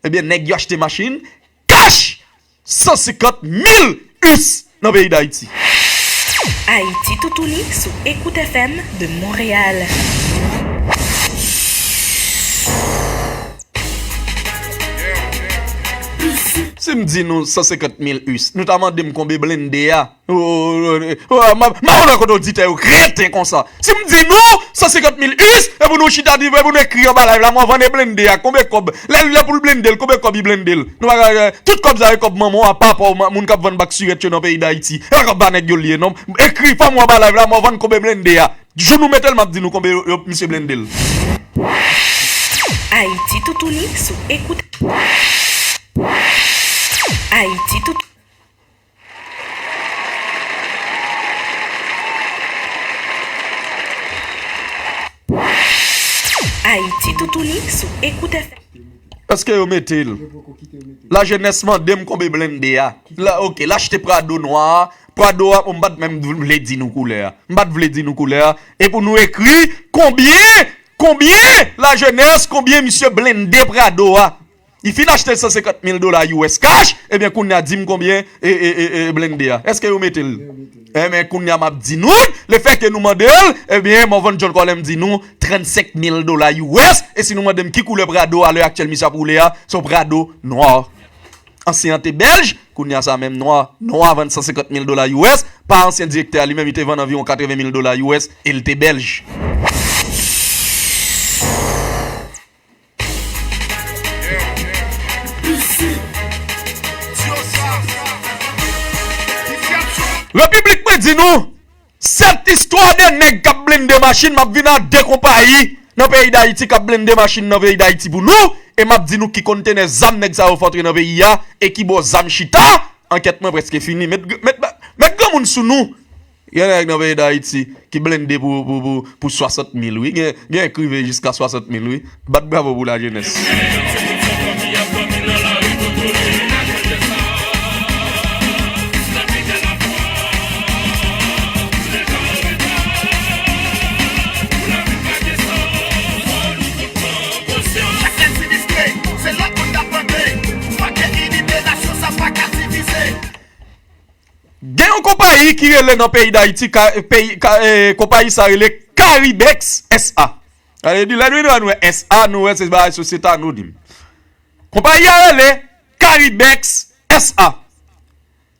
Ebyen, nèg yo achte machin, kach! San senkant mil U S nan peyi Dayiti. Ayiti Toutouni sou Écoute F M de Montréal. Si m di nou san senkant mil U S, nou ta mande m konbe blende a. Oh, oh, oh, oh, m ap, m ap wè kote oditè yo kreten konsa. Si m di nou san senkant mil U S, e pou nou chita di, e pou nou ekri anba live la, mwen vann e blende a, konbe kòb? Lè, lè pou l blende l, konbe kòb li blende l? Nou pa ka, eh, tout kòb sa yo, kòb manman w, apa pa w, ma-, moun k ap vann bak sirèt yo nan peyi Dayiti. E pa kòb pa nèg yo l ye, non. Ekri, fò m wè anba live la, mwen vann konbe blende a. Jou nou mete l, m ap di nou konbe yo, yo, misye blende l. Ayiti Toutouni sou Écoute. Ayiti Toutouni. Ayiti Toutouni sou Écoute F M. Èske yo mete l? Lajenès mande m konbyen blende a. La, ok, l achte Prado nwa a. Prado a, m pa t menm vle di nou koulè a. M pa t vle di nou koulè a. E pou nou ekri konbyen, konbyen lajenès, konbyen misye blende Prado a. Li fin achte l san senkant mil dola U S cash, ebyen kounye a di m konbyen e, e, e, e blende a. Èske yo mete l? Ebyen kounye a m ap di nou, lefètke nou mande l, ebyen Morvan John Colem di nou trannsenk mil dola U S, e si nou mande m ki koulè Prado a lè aktyèl misye ap woule a, se yon Prado nwa. Ansyen an te bèlj, kounye a sa menm nwa, nwa vann san senkant mil dola U S, pa ansyen direktè a li menm, li te vann anviwon katreven mil dola U S, e l te bèlj. Repiblik mwen di nou, sèt istwa de nèg k ap blende machin, m ap vin ak de konpayi nan peyi Dayiti k ap blende machin nan peyi Dayiti pou nou, e m ap di nou ki kontenè zam nèg sa yo fè antre nan peyi a, e ki bò zam chita. Ankèt mwen prèske fini. Met, met, met granmoun sou nou. Gen nèg nan peyi Dayiti ki blende pou, pou, pou, pou swasant mil, wi. Gen, gen k rive jiska swasant mil, wi. Bat bravo pou lajenès. Gen yon konpayi ki rele nan peyi Dayiti, ka, peyi, ka, eh, konpayi sa rele Caribex S A. Sa vle di, lè nou, nou wè S A, nou wè se bagay sosyete anònim. Konpayi a rele Caribex S A.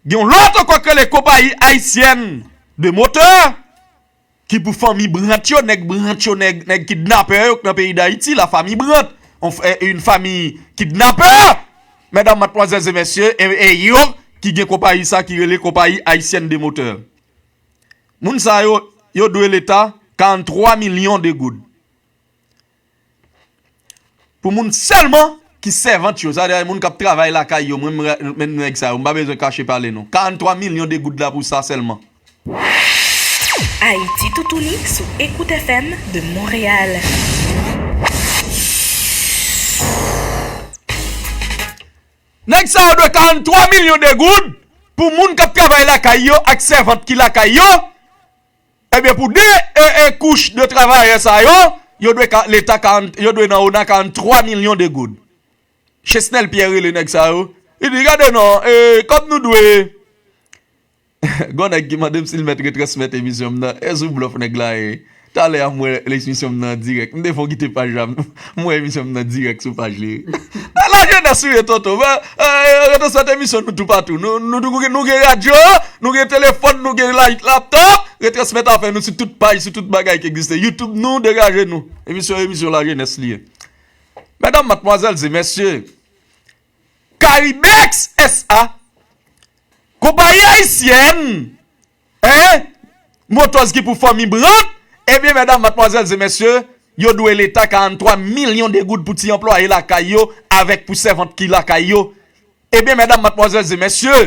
Gen yon lòt ankò ki rele Konpayi Ayisyèn de Motè, ki pou fanmi Brandt yo, nèg Brandt yo, nèg, nèg kidnapè yo k nan peyi Dayiti, la famille Brandt, yon f-, eh, une famille kidnapè, medam, madmwazèl e mesye, e, e yo ki gen konpayi sa ki rele Konpayi Ayisyèn de Motè. Moun sa yo, yo dwe Leta karannntwa milyon de goud. Pou moun sèlman ki sèvant yo, sa vle di moun k ap travay lakay yo, mwen, mwen, mwen nèg sa yo, m pa bezwen kache pale non. Karannntwa milyon de goud la pou sa sèlman. Ayiti toutouni sou Écoute F M de Montréal. Nèg sa yo dwe karannntwa milyon de goud pou moun k ap travay lakay yo ak sèvant ki lakay yo. Ebyen, pou de, e, e, kouch de travayè sa yo, yo dwe ka, Leta karant, yo dwe nan ona karannntwa milyon de goud. Chesnel Pierre rele nèg sa yo. Li di, gade non, e, kòb nou dwe. Gon nèg ki mande m si l mèt retransmèt emisyon m nan. E sou blòf nèg la ye. Talè a m wè emisyon m nan an dirèk. M te fon kite paj la. M wè emisyon m nan dirèk sou paj li. Nan lajenès ou ye, tonton. Mwen, e, retransmèt emisyon nou toupatou. Nou, nou, nou, nou gen radyo, nou gen telefòn, nou gen la, laptop. Retransmèt afè nou sou tout paj, sou tout bagay ki egziste. YouTube nou, degaje nou. Emisyon, emisyon lajenès li ye. Medam, madmwazèl e mesye, Caribex S A, konpayi ayisyèn, en, motòz ki pou fanmi Brandt, ebyen, medam, madmwazèl e mesye, yo dwe Leta karannntwa milyon de goud pou ti anplwaye lakay yo, avèk pou sèvant ki lakay yo. Ebyen, medam, madmwazèl e mesye,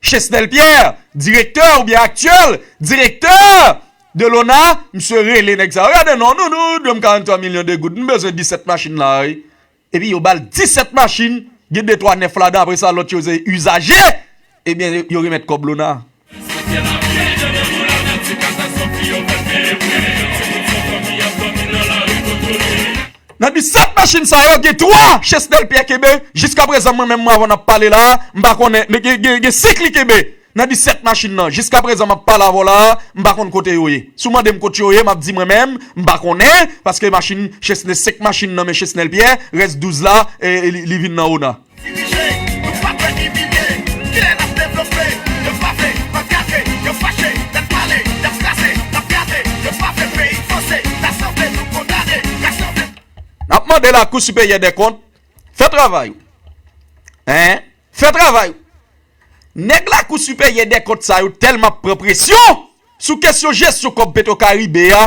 Chesnel Pierre, direktè oubyen aktyèl direktè de l'ona, misye rele nèg sa yo. Gade non, nou, nou, nou dwe m karannntwa milyon de goud. M bezwen disèt machin la, wi. Epi yo ba l disèt machin, gen de twa nèf ladan, apre sa, lòt yo se izaje. Ebyen, yo remèt kòb l'ona. Nan disèt machin sa yo, gen twa Chesnel Pierre kenbe. Jiskaprezan, mwen menm, mwen, avan n ap pale la a, m pa konnen, gen, gen, gen senk li kenbe. Nan disèt machin nan, jiskaprezan, m ap pale avè w la a, m pa konn kote yo ye. Si w mande m kote yo ye, m ap di mwen menm, m pa konnen, paske machin Chesnel, senk machin nan men Chesnel Pierre, rès douz la, e, e li, li vin nan ona. Dirije, nou pa dwe imilye. Kilè n ap devlope? Yo pa vle, n ap gade. Yo fache, n ap pale. N ap kraze, n ap gade. Yo pa vle peyi vanse. Rasanble, nou kondane. Rasanble. N ap mande Lakou Siperyè dè Kont fè travay ou. Hein? Fè travay ou. Nèg Lakou Siperyè dè Kont sa yo tèlman ap pran presyon sou kesyon jesyon kòb Petwokaribe a,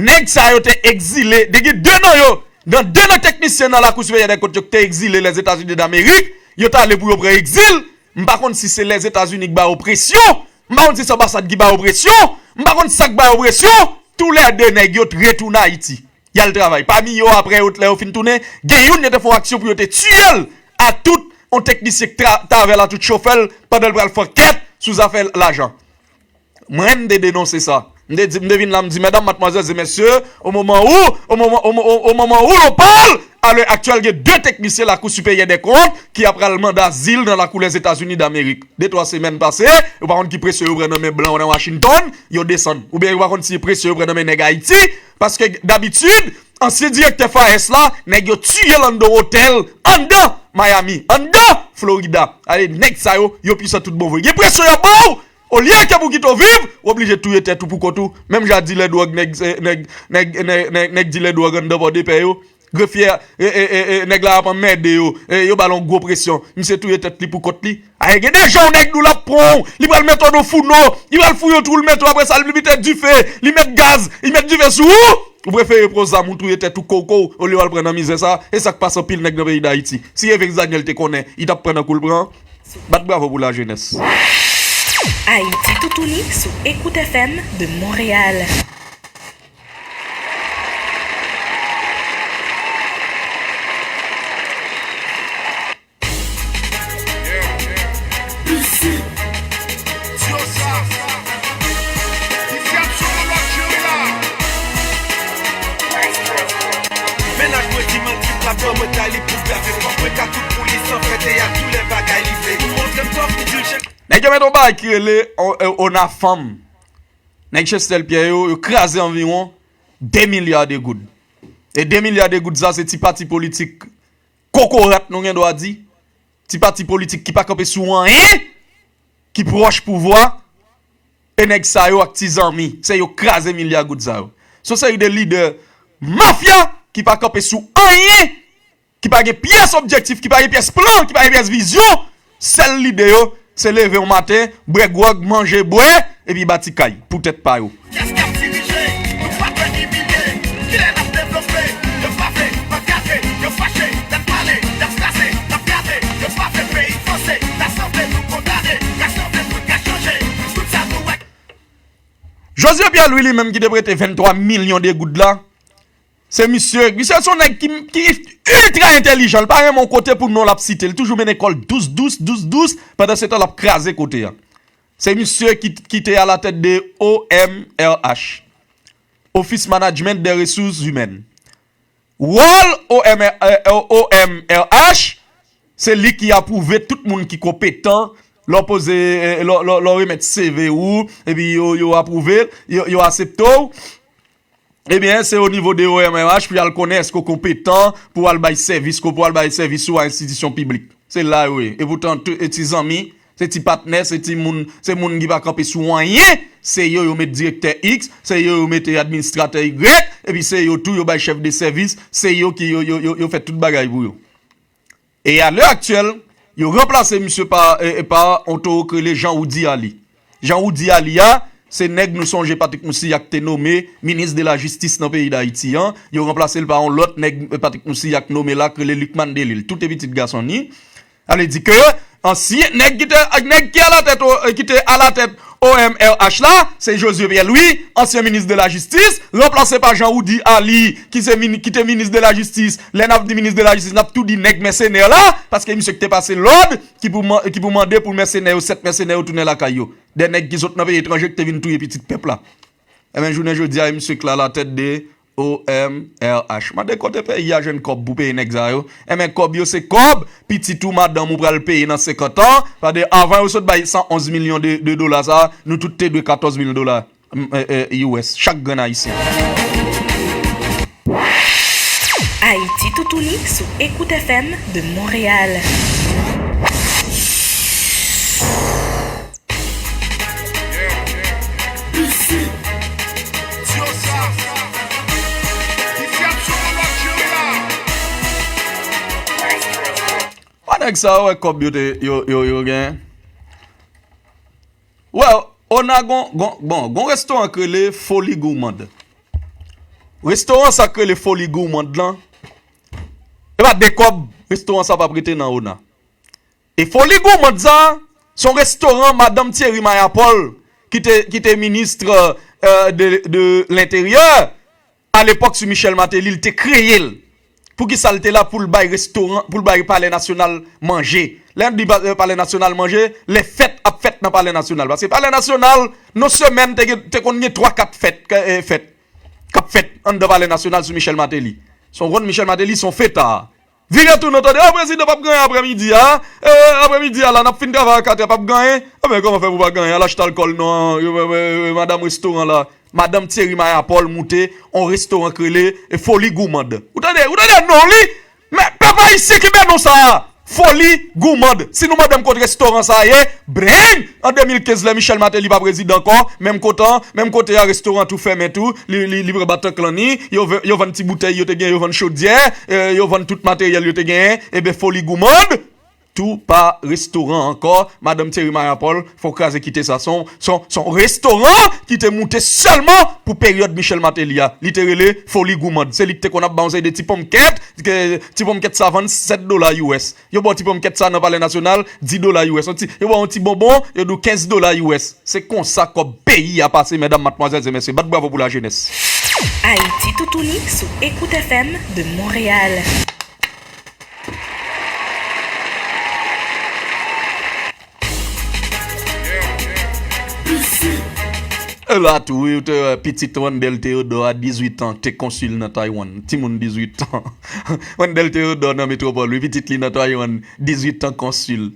nèg sa yo te egzile, de gen de nan yo, nan de nan teknisyen nan Lakou Siperyè dè Kont yo ki te egzile Lèzetazini Damerik, yo t ale pou yo pran egzil. M pa konn si se Lèzetazini ki ba yo presyon, m pa konn si se anbasad ki ba yo presyon, m pa konn sa k ba yo presyon, toulède nèg yo t retounen Ayiti. y al travay. Pami yo, apre yo, lè yo fin tounen, gen youn yo te fè yon aksyon pou yo te tiye l a tout, yon teknisyen k tra- t avè l a tout chofè l pandan l pral fè ankèt sou zafè lajan. Mwen, m te denonse sa. M te di, m te vin la, m di, medam, madmwazèl e mesye, o moman ou, o moman, o, o, o moman ou l'on parle, a lè aktyèl, gen de teknisyen Lakou Siperyè dè Kont ki ap pral mande azil nan lakou Lèzetazini Damerik. De twa semèn pase, yo pa konn ki presyon yo pran nan men blan nan Washington, yo desann. Oubyen yo pa konn si presyon yo pran nan men nèg Ayiti, paske dabitid, ansyen direktè FAES la, nèg yo tiye l anndan otèl, anndan Miami, anndan Florida. Ale, nèg sa yo, yo pwisan tout bon vre. Gen presyon y ap ba w, olye ke pou kite w viv, w oblije touye tèt ou pou kont ou. Menm jan dilè dwòg, nèg, nèg, nèg, nèg, nèg, nèg dilè dwòg anndan Pòdepè yo. Grefye, e, e, e, e, nèg la ap anmède yo. E, yo ba l yon gwo presyon. Misye touye tèt li pou kont li. Aye, gen de jan yon nèg nou l ap pran w. Li pral mete w nan founo. Li pral fouye yon twou, l mete w, apre sa, li mete dife. Li met gaz. Li met dife sou ou. Ou prefere pran zam ou touye tèt ou koukou olye w al pran nan mizè sa. E sa k pase anpil nèg nan peyi Dayiti. Si Evens Daniel te konnen, li t ap pran nan kou l pran. Bat bravo pou lajenès. Ayiti toutouni sou Écoute F M de Montréal. Mennaj mwen di m antre m t ap dòmi, mwen tay li pou gade kòb mwen ka tout pou li san fè teyat tou lè bagay li vle. Li montre m tòf, li di l chèche. Nèg yo mete yon bagay ki rele o- o- ONAFAM. Nèg Chestel Pierre yo, yo kraze anviwon de milya de goud. E de milya de goud sa, se ti pati politik kokorat nou gen dwa di, ti pati politik ki pa kanpe sou anyen, ki pwòch pouvwa, e nèg sa yo ak ti zanmi, se yo kraze milya goud sa yo. Se yon seri de lidè mafya ki pa kanpe sou anyen, ki pa gen pyès objektif, ki pa gen pyès plan, ki pa gen pyès vizyon. Sèl lide yo, se leve yon maten, bwè gwòg, manje, bwè, epi bati kay pou tèt pa yo. Kiyès k ap dirije? Nou pa dwe imilye. Kilè n ap devlope? Yo pa vle, n ap gade. Yo fache, n ap pale. N ap kraze, n ap gade. Yo pa vle peyi vanse. Rasanble, nou kondane. Rasanble, nou ka chanje. Tout sa nou wè. Josué Pierre Louis li menm ki te prete venntwa milyon de goud la, se misye, misye se yon nèg ki, ki iltra entèlijan, li pa renmen yon kote pou non l ap site, li toujou mennen kò l dous, dous, dous, dous, pandan se tan l ap kraze kote a. Se misye ki, ki te alatèt de O M R H, Office Management des Ressources Humaines. Wòl O M R, eh, O M R H, se li ki apwouve tout moun ki konpetan, lè w poze, eh, lè w, lè w, lè w remèt C V ou, epi yo, yo apwouve l, yo, yo aksepte w. Ebyen, se o nivo de O M R H pou y al konnen èske w konpetan pou w al bay sèvis, pou w al bay sèvis ou a enstitisyon piblik. Se la yo ye. Epoutan, tou- e ti zanmi, se ti patnè, se ti moun, se moun ki pa kanpe sou anyen. Se yo, yo met direktè X, se yo, yo mete administratè Y, epi se yo tou, yo bay chèf de sèvis, se yo ki yo, yo, yo, yo fè tout bagay pou yo. E a lè aktyèl, yo ranplase misye pa, e, e pa yon towo k rele Jean Roudy Ali. Jean Roudy Ali a, se nèg nou sonje Patrick Moussilhac te nome minis de la jistis nan peyi Dayiti an. Yo ranplase l pa yon lòt nèg, e, Patrick Moussilhac nome la k rele Lucmane Delille. Tout e pitit gason ni. Sa vle di ke ansyen nèg ki te, nèg ki alatèt, o- ki te alatèt O M R H la, se Josué Pierre Louis, ansyen minis de la jistis, ranplase pa Jean Roudy Ali, ki se mini- ki te minis de la jistis. Lè n ap di minis de la jistis, n ap tou di nèg mèsenè la, paske misye ki te pase lòd, ki pou man- ki pou mande pou mèsenè yo, sèt mèsenè yo tounen lakay yo. De nèg ki sot nan peyi etranje ki te vin touye pitit pèp la. Ebyen, jounen jodi a, e misye k la alatèt de O M R H. Mande kote peyi a jwenn kòb pou peye nèg sa yo. Ebyen, kòb yo se kòb pitit ou, madanm ou pral peye nan senkant an. Pade, avan yo sot bay san onz milyon de, de dola sa, nou tout te dwe katòz mil dola, m, e, e, U S, chak grenn ayisyen. Ayiti toutouni sou Écoute F M de Montréal. Wè nèg sa yo, wè kòb yo te, yo, yo, yo gen. Wè, Ona gon, gon, bon, gon restoran k rele Folie Gourmande. Restoran sa k rele Folie Gourmande lan, e pa de kòb restoran sa p ap rete nan Ona. E Folie Gourmande sa, se yon restoran madanm Thierry Mayapol, ki te, ki te minis, euh, de, de lenteryè, alepòk sou Michel Martelly, li te kreye l. Poukisa l te la pou l bay restoran, pou l bay Palè Nasyonal manje? Lè n di pa- Palè Nasyonal manje, lè fèt ap fèt nan Palè Nasyonal. Paske Palè Nasyonal, nan semèn, te, gen- te konn gen twa, kat fèt, k- eh, fèt k ap fèt anndan Palè Nasyonal sou Michel Martelly. Se w konn Michel Martelly, se yon feta. Vire tounen, tande, o, prezidan p ap gen anyen aprèmidi a. E, aprèmidi a la, n ap fin travay a katrè, p ap gen anyen. Enben, kòman fè pou pa gen anyen? Al achte alkòl non, e, e, e, e, madanm restoran la, madanm Thierry Mayapol moute on restoran k rele, e, Foli Goumand. Ou tande, ou tande non li? Men, pèp ayisyen, kenbe non sa a. Foli Goumand. Si nou mande m kot restoran sa a ye, beng! An de mil kenz, lè Michel Martelly pa prezidan ankò, menm kote, menm kote a, restoran tou fèmen tou, li, li, li pran batank lan ni, yo, ve- yo vann ti boutèy yo te gen, yo vann chodyè, e, yo vann tout materyèl yo te genyen, enben Foli Goumand tou pa restoran ankò. Madanm Thierry Mayapol, fò w kraze kite sa. Se yon, se yon, se yon restoran ki te moute sèlman pou peryòd Michel Martelly a. Li te rele Foli Goumand. Se li ki te konn ap ba yon seri de ti ponmkèt, ke ti ponmkèt sa vann sèt dola U S. Yo ba w ti ponmkèt sa nan Palè Nasyonal, dis dola U S. Yon ti, yo ba w yon ti bonbon, yo di w kenz dola U S. Se konsa kòb peyi a pase, medam, madmwazèl e mesye. Bat bravo pou lajenès. Ayiti Toutouni sou Écoute F M de Montréal. E la tou, wi, ou te wè pitit Wendell Theodore a dizuit an, te konsil nan Taiwan. Timoun dizuit an. Wendell Theodore nan metwopòl, wi, pitit li nan Taiwan, dizuit an konsil.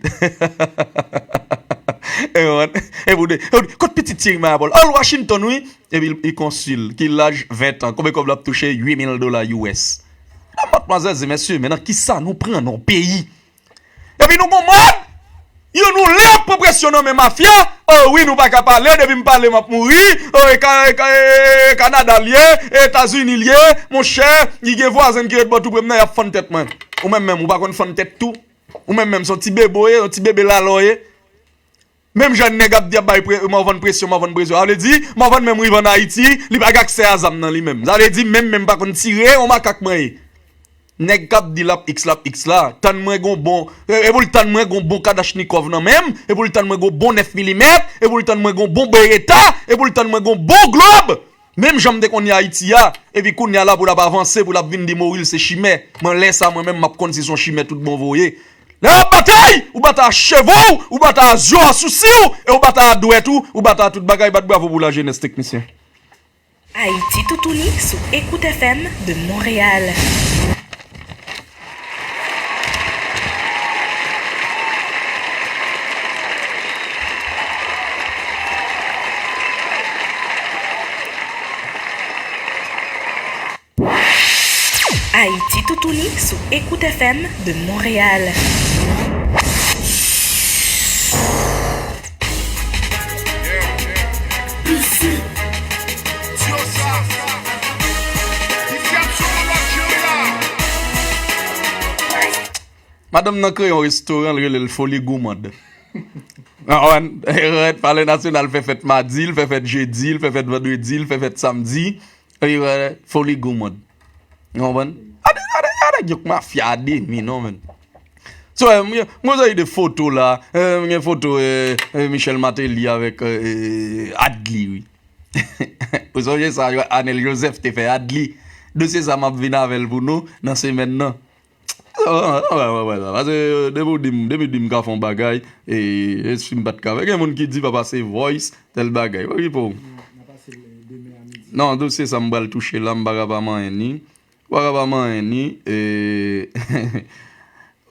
E, e pou de, e pou de, kot pitit Thierry Mayapol? Al Washington, wi, epi li konsil, ki laj ven an. Konbyen kòb l ap touche? Uit mil dola U S. Medam, madmwazèl e mesye, men nan kisa nou pran non peyi? Epi nou gon mòd, yo nou la ap pran presyon nan men mafya. O wi, nou pa ka pale, depi m pale, m ap mouri. O, e ka, e ka, e, e Kanada l ye, e Etazini l ye, monchè, li gen vwazen ki ret bò tou pre m nan, y ap fann tèt mwen. Ou menm menm, ou pa konn fann tèt tou? Ou menm menm, se yon ti bebe w ye, yon ti bebe lalò w ye. Menm jan nèg ap di ap bay pre- Morvan presyon, Morvan presyon. Sa vle di, Morvan menm rive ann Ayiti, li pa gen aksè a zam nan li menm. Sa vle di, menm, menm pa konn tire, yon makak mwen ye. Nèg k ap di l ap X, l ap X la, tann mwen gon bon, e, e pou l tann mwen gon bon Kalachnikov nan men m, e pou l tann mwen gon bon nèf milimèt, e pou l tann mwen gon bon Beretta, e pou l tann mwen gon bon Glock. Menm jan m te konn ye Ayiti a, epi kounye a la pou l ap avanse, pou l ap vin di Moris se chimè. Mwen lè sa mwen menm m ap konn si se yon chimè tout bon vre w ye. Lè w ap batay, ou batay a cheve w, ou batay a zye w, a sousi w, e ou batay a dwèt ou, ou batay a tout bagay, bat bravo pou lajenès teknisyen. Ayiti Toutouni sou Écoute F M de Montréal. Ayiti Toutouni sou Écoute F M de Montréal. Madanm nan kreye yon restoran, l rele l Foli Goumand. Palè Nasyonal fè fèt madi, l fè fèt jedi, l fè fèt vandredi, l fè fèt samdi. Epi, wè, Foli Goumand. Ou konprann? Gade, gade, gade, nèg yo k mafya a demi, non, menn. So, eh, mwen, mwen gen de foto la. Eh, mwen gen foto, eh, eh, Michel Martelly avèk, eh, Adli, wi. Ou sonje sa, Anèl Joseph te fè Adli? Dosye sa, m ap vin avè l pou nou nan semèn nan. Wè, wè, wè, wè, wè. Paske, eh, depi w di m, depi w di m ka fè yon bagay, e, e si m pa t ka fè. Gen moun ki di pa pase voice, tèl bagay. Wè, wi, pou. Non, dosye sa m pral touche la, m pa ka pa manyen ni. M pa ka pa manyen ni. E,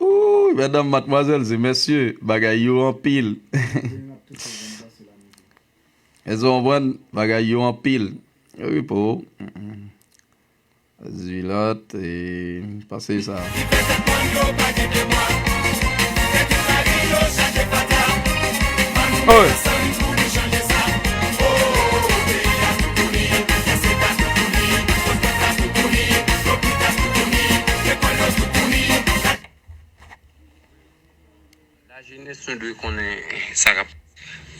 wouy, medam, madmwazèl, e mesye, bagay yo anpil. Èske w konprann? Bagay yo anpil. Wi, pou. Zilòt, e, pase sa. Oy! Lajenès, nou dwe konnen sa k ap,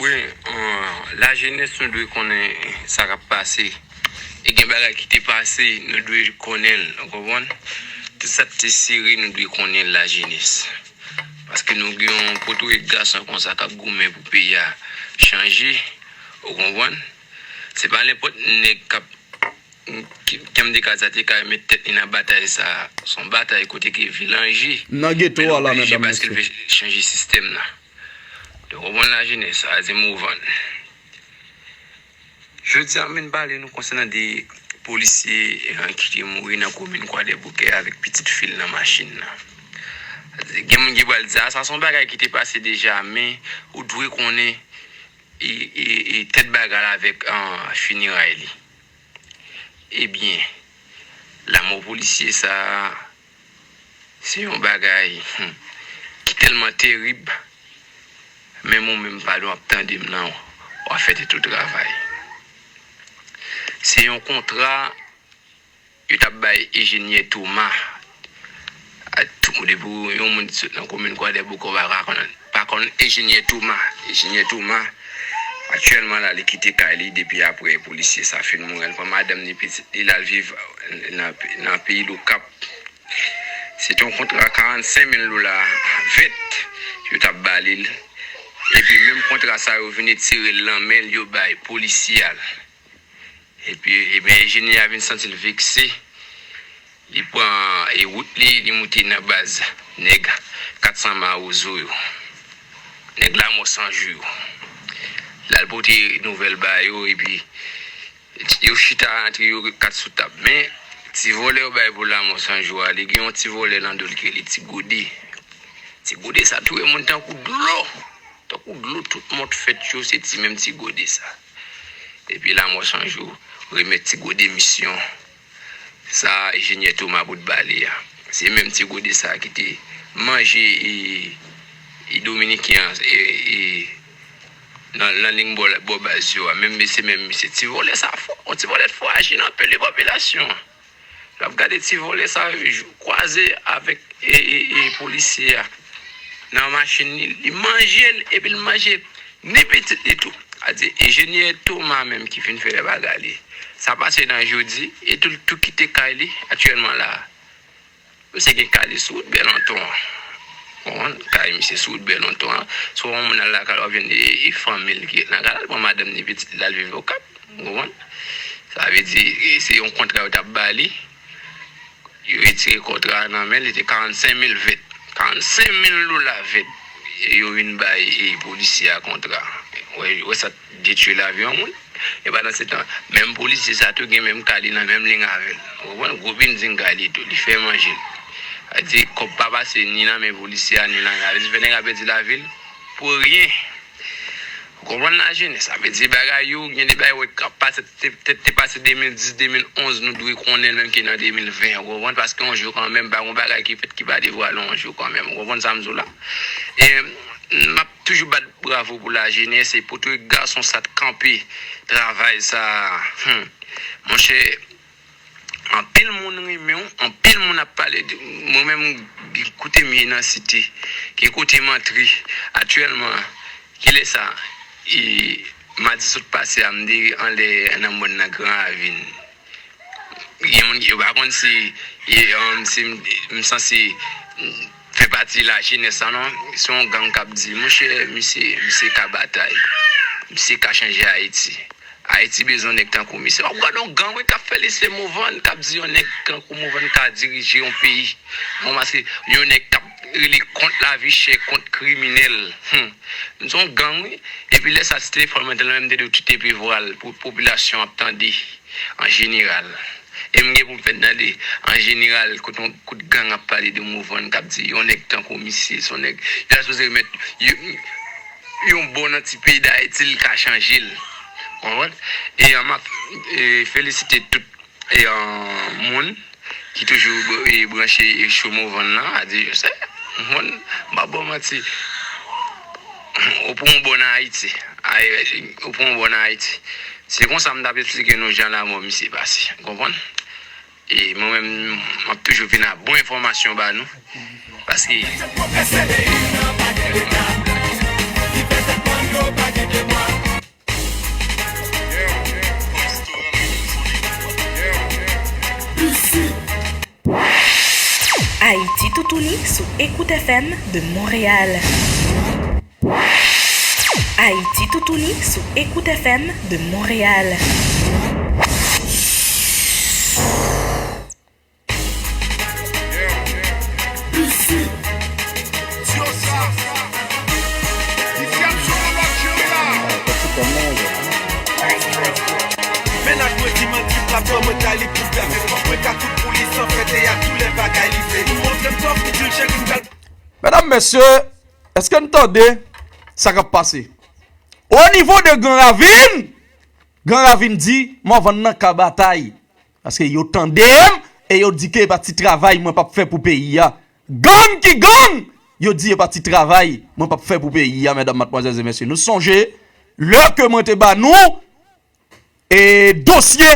wi, euh, lajenès, nou dwe konnen sa k ap pase. E gen bagay ki te pase, nou dwe konnen l, ou konprann? Tout sa k te sere, nou dwe konnen l, lajenès. Paske nou gen yon potwet gason konsa k ap goumen pou peyi a chanje, ou konprann? Se pa nenpòt nèg k ap Kèm de Kaz la te ka met tèt li nan batay sa. Se yon batay kote ke vil an je. Nan geto a la, medam, mesye. Paske l vle chanje sistèm nan. Donk, ou konprann, lajenès, sa vle di mouvman. Jodi a, m vin pale nou konsènan de polisye, eh, ki te mouri nan komin Kwadèboukè avèk pitit fi l nan machin nan. Gen moun ki pral di, "A, sa se yon bagay ki te pase deja," men ou dwe konnen, e, e, e, tèt bagay la avèk, ah, fineray li. Ebyen, lanmò polisye sa a, se yon bagay, hmm, ki tèlman terib, menm ou menm pandan w ap tande m nan, w ap fè tèt ou travay. Se yon kontra yo t ap bay Ejenyè Thomas. A, tout moun, depi yon moun sot nan komin Kwadèboukè, ou pa ka konn, pa konn Ejenyè Thomas. Ejenyè Thomas, aktyèlman la, li kite kay li depi apre polisye sa fin mouri. L pran madanm li, pitit li, l al viv nan, nan peyi Lokap. Se te yon kontra karannsenk mil dola vèt yo t ap ba li l. Epi menm kontra sa yo vin retire l nan men l, yo bay polisye a l. Epi, ebyen, enjenyè a vin santi l vekse. Li pran, e, wout li, li moute nan baz nèg kat san Mawozo yo. Nèg Lamò San Jou yo. L al pote nouvèl ba yo, epi yo chita antre yo kat sou tab. Men, ti vòlè yo bay pou Lamò San Jou a, li gen yon ti vòlè nan do l ki rele Ti Gode. Ti Gode sa touye moun tankou dlo. Tankou dlo, tout mòd fèt yo, se ti menm Ti Gode sa. Epi Lamò San Jou remèt Ti Gode misyon sa enjenyè Thomas bout ba li a. Se menm Ti Gode sa ki te manje, e, e, Dominiken an, e, e, nan, nan liy bò, bò baz yo a. Menm, se menm misye. Ti vòlè sa fò. Yon ti vòlè fò aji nan pele popilasyon an. L ap gade ti vòlè sa kwaze avèk, e, e, e, polisye a nan machin li. Li manje l, epi l manje ni pitit li tou. A di, enjenyè Thomas menm ki fin fè bagay li. Sa pase nan jodi, e tou, tou kite kay li aktyèlman la. Misye gen kay li sou wout Bèlonton an. Konprann? Kay misye sou wout Bèlonton an. Swa yon moun al lakay, w ap jwenn e, e fanmi l ki ret nan kay la, l pran madanm ni pitit li, l al viv Okap. Ou konprann? Sa vle di, e, se yon kontra yo t ap ba li. Yo retire kontra a nan men li, te karannsenk mil vèt. Karannsenk mil dola vèt. E yo vin bay, e, polisye a kontra. Wè, wè sa detwi lavi yon moun. E pandan se tan, menm polisye sa tou gen menm kay li nan menm liy avè l. Ou konprann? Gwo bilding kay li tou, li fè manje l. Sa vle di, kòb pa pase ni nan men polisye a, ni nan men. Sa vle di, fè nèg la pèdi lavi l pou ryen. Ou konprann lajenès? Sa vle di bagay yo, gen de bagay wè k ap pase, te, te, te pase de mil dis, de mil onz, nou dwe konnen l menm ke nan de mil ven, ou konprann? Paske yon jou kanmenm, pa yon bagay ki fèt ki pa devwale yon jou kanmenm. Ou konprann sa m di w la? E m ap toujou bat bravo pou lajenès, e pote gason sa t kanpe travay sa a. Hmm. Monchè, anpil moun renmen w, anpil moun ap pale de, mwen menm, kote m ye nan Site, gen kote m antre aktyèlman, kilè sa, e, madi sot pase a, m te anlè nan mòn nan Gran Ravin. Gen moun ki, yo pa konn si, e, um, si m, m sanse fè pati lajenès sa non. Se yon gang k ap di, monchè, misye, misye ka batay, misye ka chanje Ayiti. Ayiti bezwen nèg tankou misye. W ap gade yon gang, wi, k ap fè li se Movann, k ap di yon nèg tankou Movann ka dirije yon peyi. Bon, paske yon nèg k ap rele kont lavi chè, kont kriminèl. Hmm. M se yon gang, wi. Epi lè sa, se telefòn mwen te lan, m te dwe kite pi vwal pou popilasyon ap tande an jeneral. E m gen pou m fè tande an jeneral, kote yon kout gang ap pale de Movann, k ap di yon nèg tankou misye, se yon nèg, yo ta sipoze remèt yo, yon bò nan ti peyi Dayiti, l ka chanje l. Konprann? E, an, m ap, e, felisite tout, e, an, moun ki toujou br-, e, branche, e, show Movann nan, a di, yo se, Movann, m pa ba w manti. Ou pran yon bò nan Ayiti. Ay, ou pran yon bò nan Ayiti. Se konsa m t ap esplike nou jan lanmò misye pase. Konprann? E mwen menm, m ap toujou vin ak bon enfòmasyon ba nou. Paske Ayiti Toutouni sou Écoute F M de Montréal. Ayiti Toutouni sou Écoute F M de Montréal. Mennaj mwen di m an trip la, pran mwen kay li pou gade. Fòk mwen ka tout pou li san fè teyat, tou lè bagay li fè. Li montre m kòm li di l chèk m pral. Medam, mesye, èske n tande sa k ap pase? O nivo de Gran Ravin, Gran Ravin di, Morvan nan ka batay. Paske yo tande m e yo di ke e pa ti travay mwen p ap fè pou peyi a. Gang ki gang, yo di e pa ti travay mwen p ap fè pou peyi a, medam, madmwazèl e mesye. Nou sonje, lè ke mwen te ba nou e dosye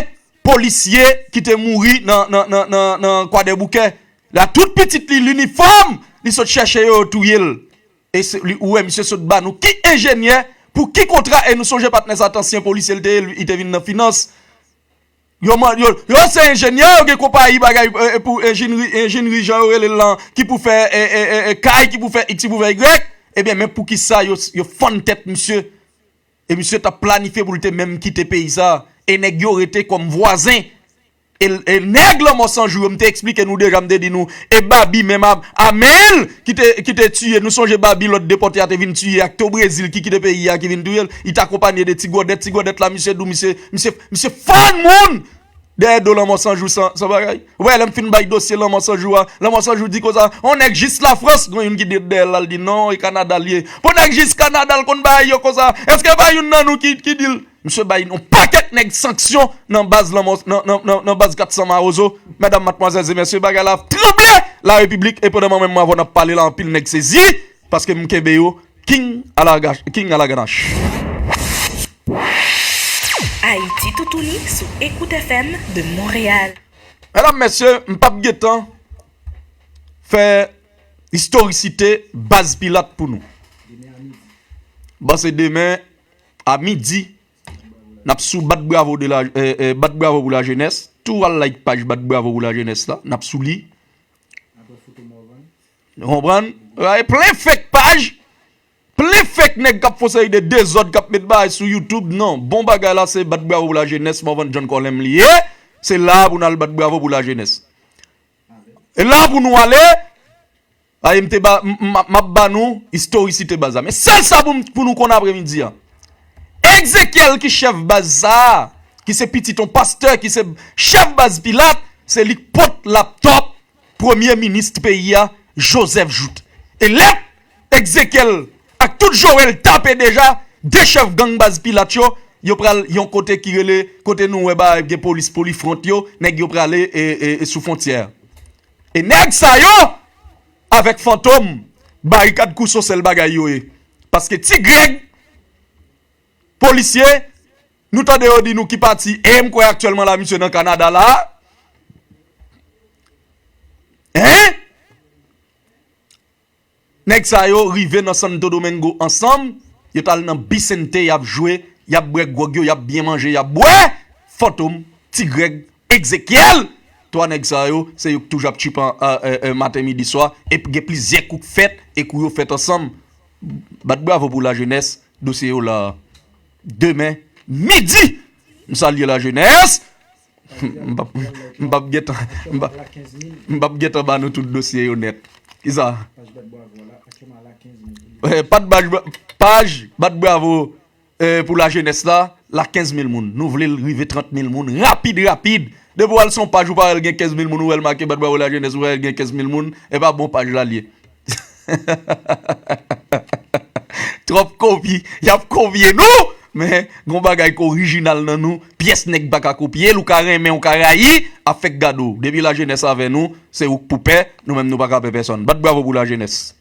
polisye ki te mouri nan, nan, nan, nan, nan Kwadèboukè. La, tout pitit li, linifòm, li sot chèche yo, yo touye l. E se, li, ou wè, misye sot ba nou ki enjenyè, pou ki kontra, e nou sonje patnè sa, t ansyen polisye l te ye, li te vin nan finans. Yo, man- yo, yo se enjenyè, yo gen konpayi bagay, e, e, pou enjenri, enjenri, jan yo rele l lan, ki pou fè, e, e, e, e, kay, ki pou fè X, ki pou fè Y. Ebyen, men poukisa yo, yo fann tèt misye? E misye t ap planifye pou l te menm kite peyi sa. E nèg yo rete kòm vwazen. E, e nèg Lanmò San Jou yo, m te eksplike nou deja, m te di nou, e Babi menm a, a men l ki te, ki te tiye. Nou sonje Babi lòt depòte a te vin tiye ak To Brezil ki kite peyi a, ki vin touye l. Li t akonpanye de Ti Gòdèt. Ti Gòdèt la, misye dou, misye, misye, misye fann moun dèyè do Lanmò San Jou san, san bagay. Ou wè, lè m fin bay dosye Lanmò San Jou a, Lanmò San Jou di konsa, on nèg jis Lafrans, gen youn ki di dèyè l la, l di non, e Kanada l ye. Pou nèg jis Kanada l konn bagay yo konsa, èske pa youn nan nou ki, ki di l? Misye bay yon pakèt nèg sanksyon nan baz Lanmò, nan, nan, nan, nan baz kat san Mawozo. Medam, madmwazèl e mesye, bagay la ap tranble Larepiblik, e pandan mwen menm avè w n ap pale la, anpil nèg sezi, paske m kenbe yo King à la ga- King à la ganache. Ayiti toutouni sou Écoute F M de Montréal. Medam, mesye, m p ap gentan fè istorisite baz Pilat pou nou. Bon, se demen a midi, n ap sou Bat Bravo de la, eh, eh, Bat Bravo pou Lajenès. Tou al like paj Bat Bravo pou Lajenès la, n ap sou li. Ou konprann? E plen fake paj, plen fake nèg k ap fè yon seri de dezòd, k ap met bagay sou YouTube. Non, bon bagay la se Bat Bravo pou Lajenès, Morvan John Colem li ye. Se la pou n al bat bravo pou lajenès. E la pou nou ale, a, m te ba, m, m, m ap ba nou istorisite baz la. Men sèl sa pou, m- pou nou konn apremidi a. Egzekyèl ki chèf baz sa a, ki se pitit yon pastè, ki se chèf baz Pilat, se li k pot laptòp premye minis peyi a, Joseph Jouthe. E lè Egzekyèl ak tout Joel tape deja, de chèf gang baz Pilat yo, yo pral yon kote ki rele, kote nou wè ba gen polis Polifront yo, nèg yo prale e, e, e sou fwontyè a. E nèg sa yo, avèk Fantom, Barikad Kouso sèl bagay yo ye. Paske Ti Grèg, polisye, nou tande yo di nou ki pati, e m kwè aktyèlman la misye nan Kanada la. Hein? Nèg sa yo rive nan Santo Domingo ansanm, yo t al nan Bisente, y ap jwe, y ap bwè gwòg yo, y ap byen manje, y ap bwè. Fantom, Ti Grèg, Egzekyèl, twa nèg sa yo, se yo k toujou ap tchipan, eh, eh, eh, maten, midi, swa, e gen plizyè kou k fèt, e kou yo fèt ansanm. Bat bravo pou lajenès, dosye yo la. Demen, midi, m salye lajenès. M p ap, m p ap gentan, m p ap, m p ap gentan ba nou tout dosye yo nèt. Kisa? Eh, pat paj, paj Bat Bravo, eh, pou lajenès la, la kenz mil moun. Nou vle l rive trant mil moun. Rapid, rapid. Depi w al sou yon paj, ou pa wè l gen kenz mil moun, ou wè l make Bat Bravo Lajenès, ou wè l gen kenz mil moun, e pa bon paj la l ye. Twòp kopi. Y ap kopye nou, men gon bagay k orijinal nan nou, pyès nèg pa ka kopye l, ou ka renmen, ou ka rayi, ap fèk gade w. Depi lajenès avè nou, se ou k pou pè, nou menm nou pa ka pè pèsonn. Bat bravo pou lajenès.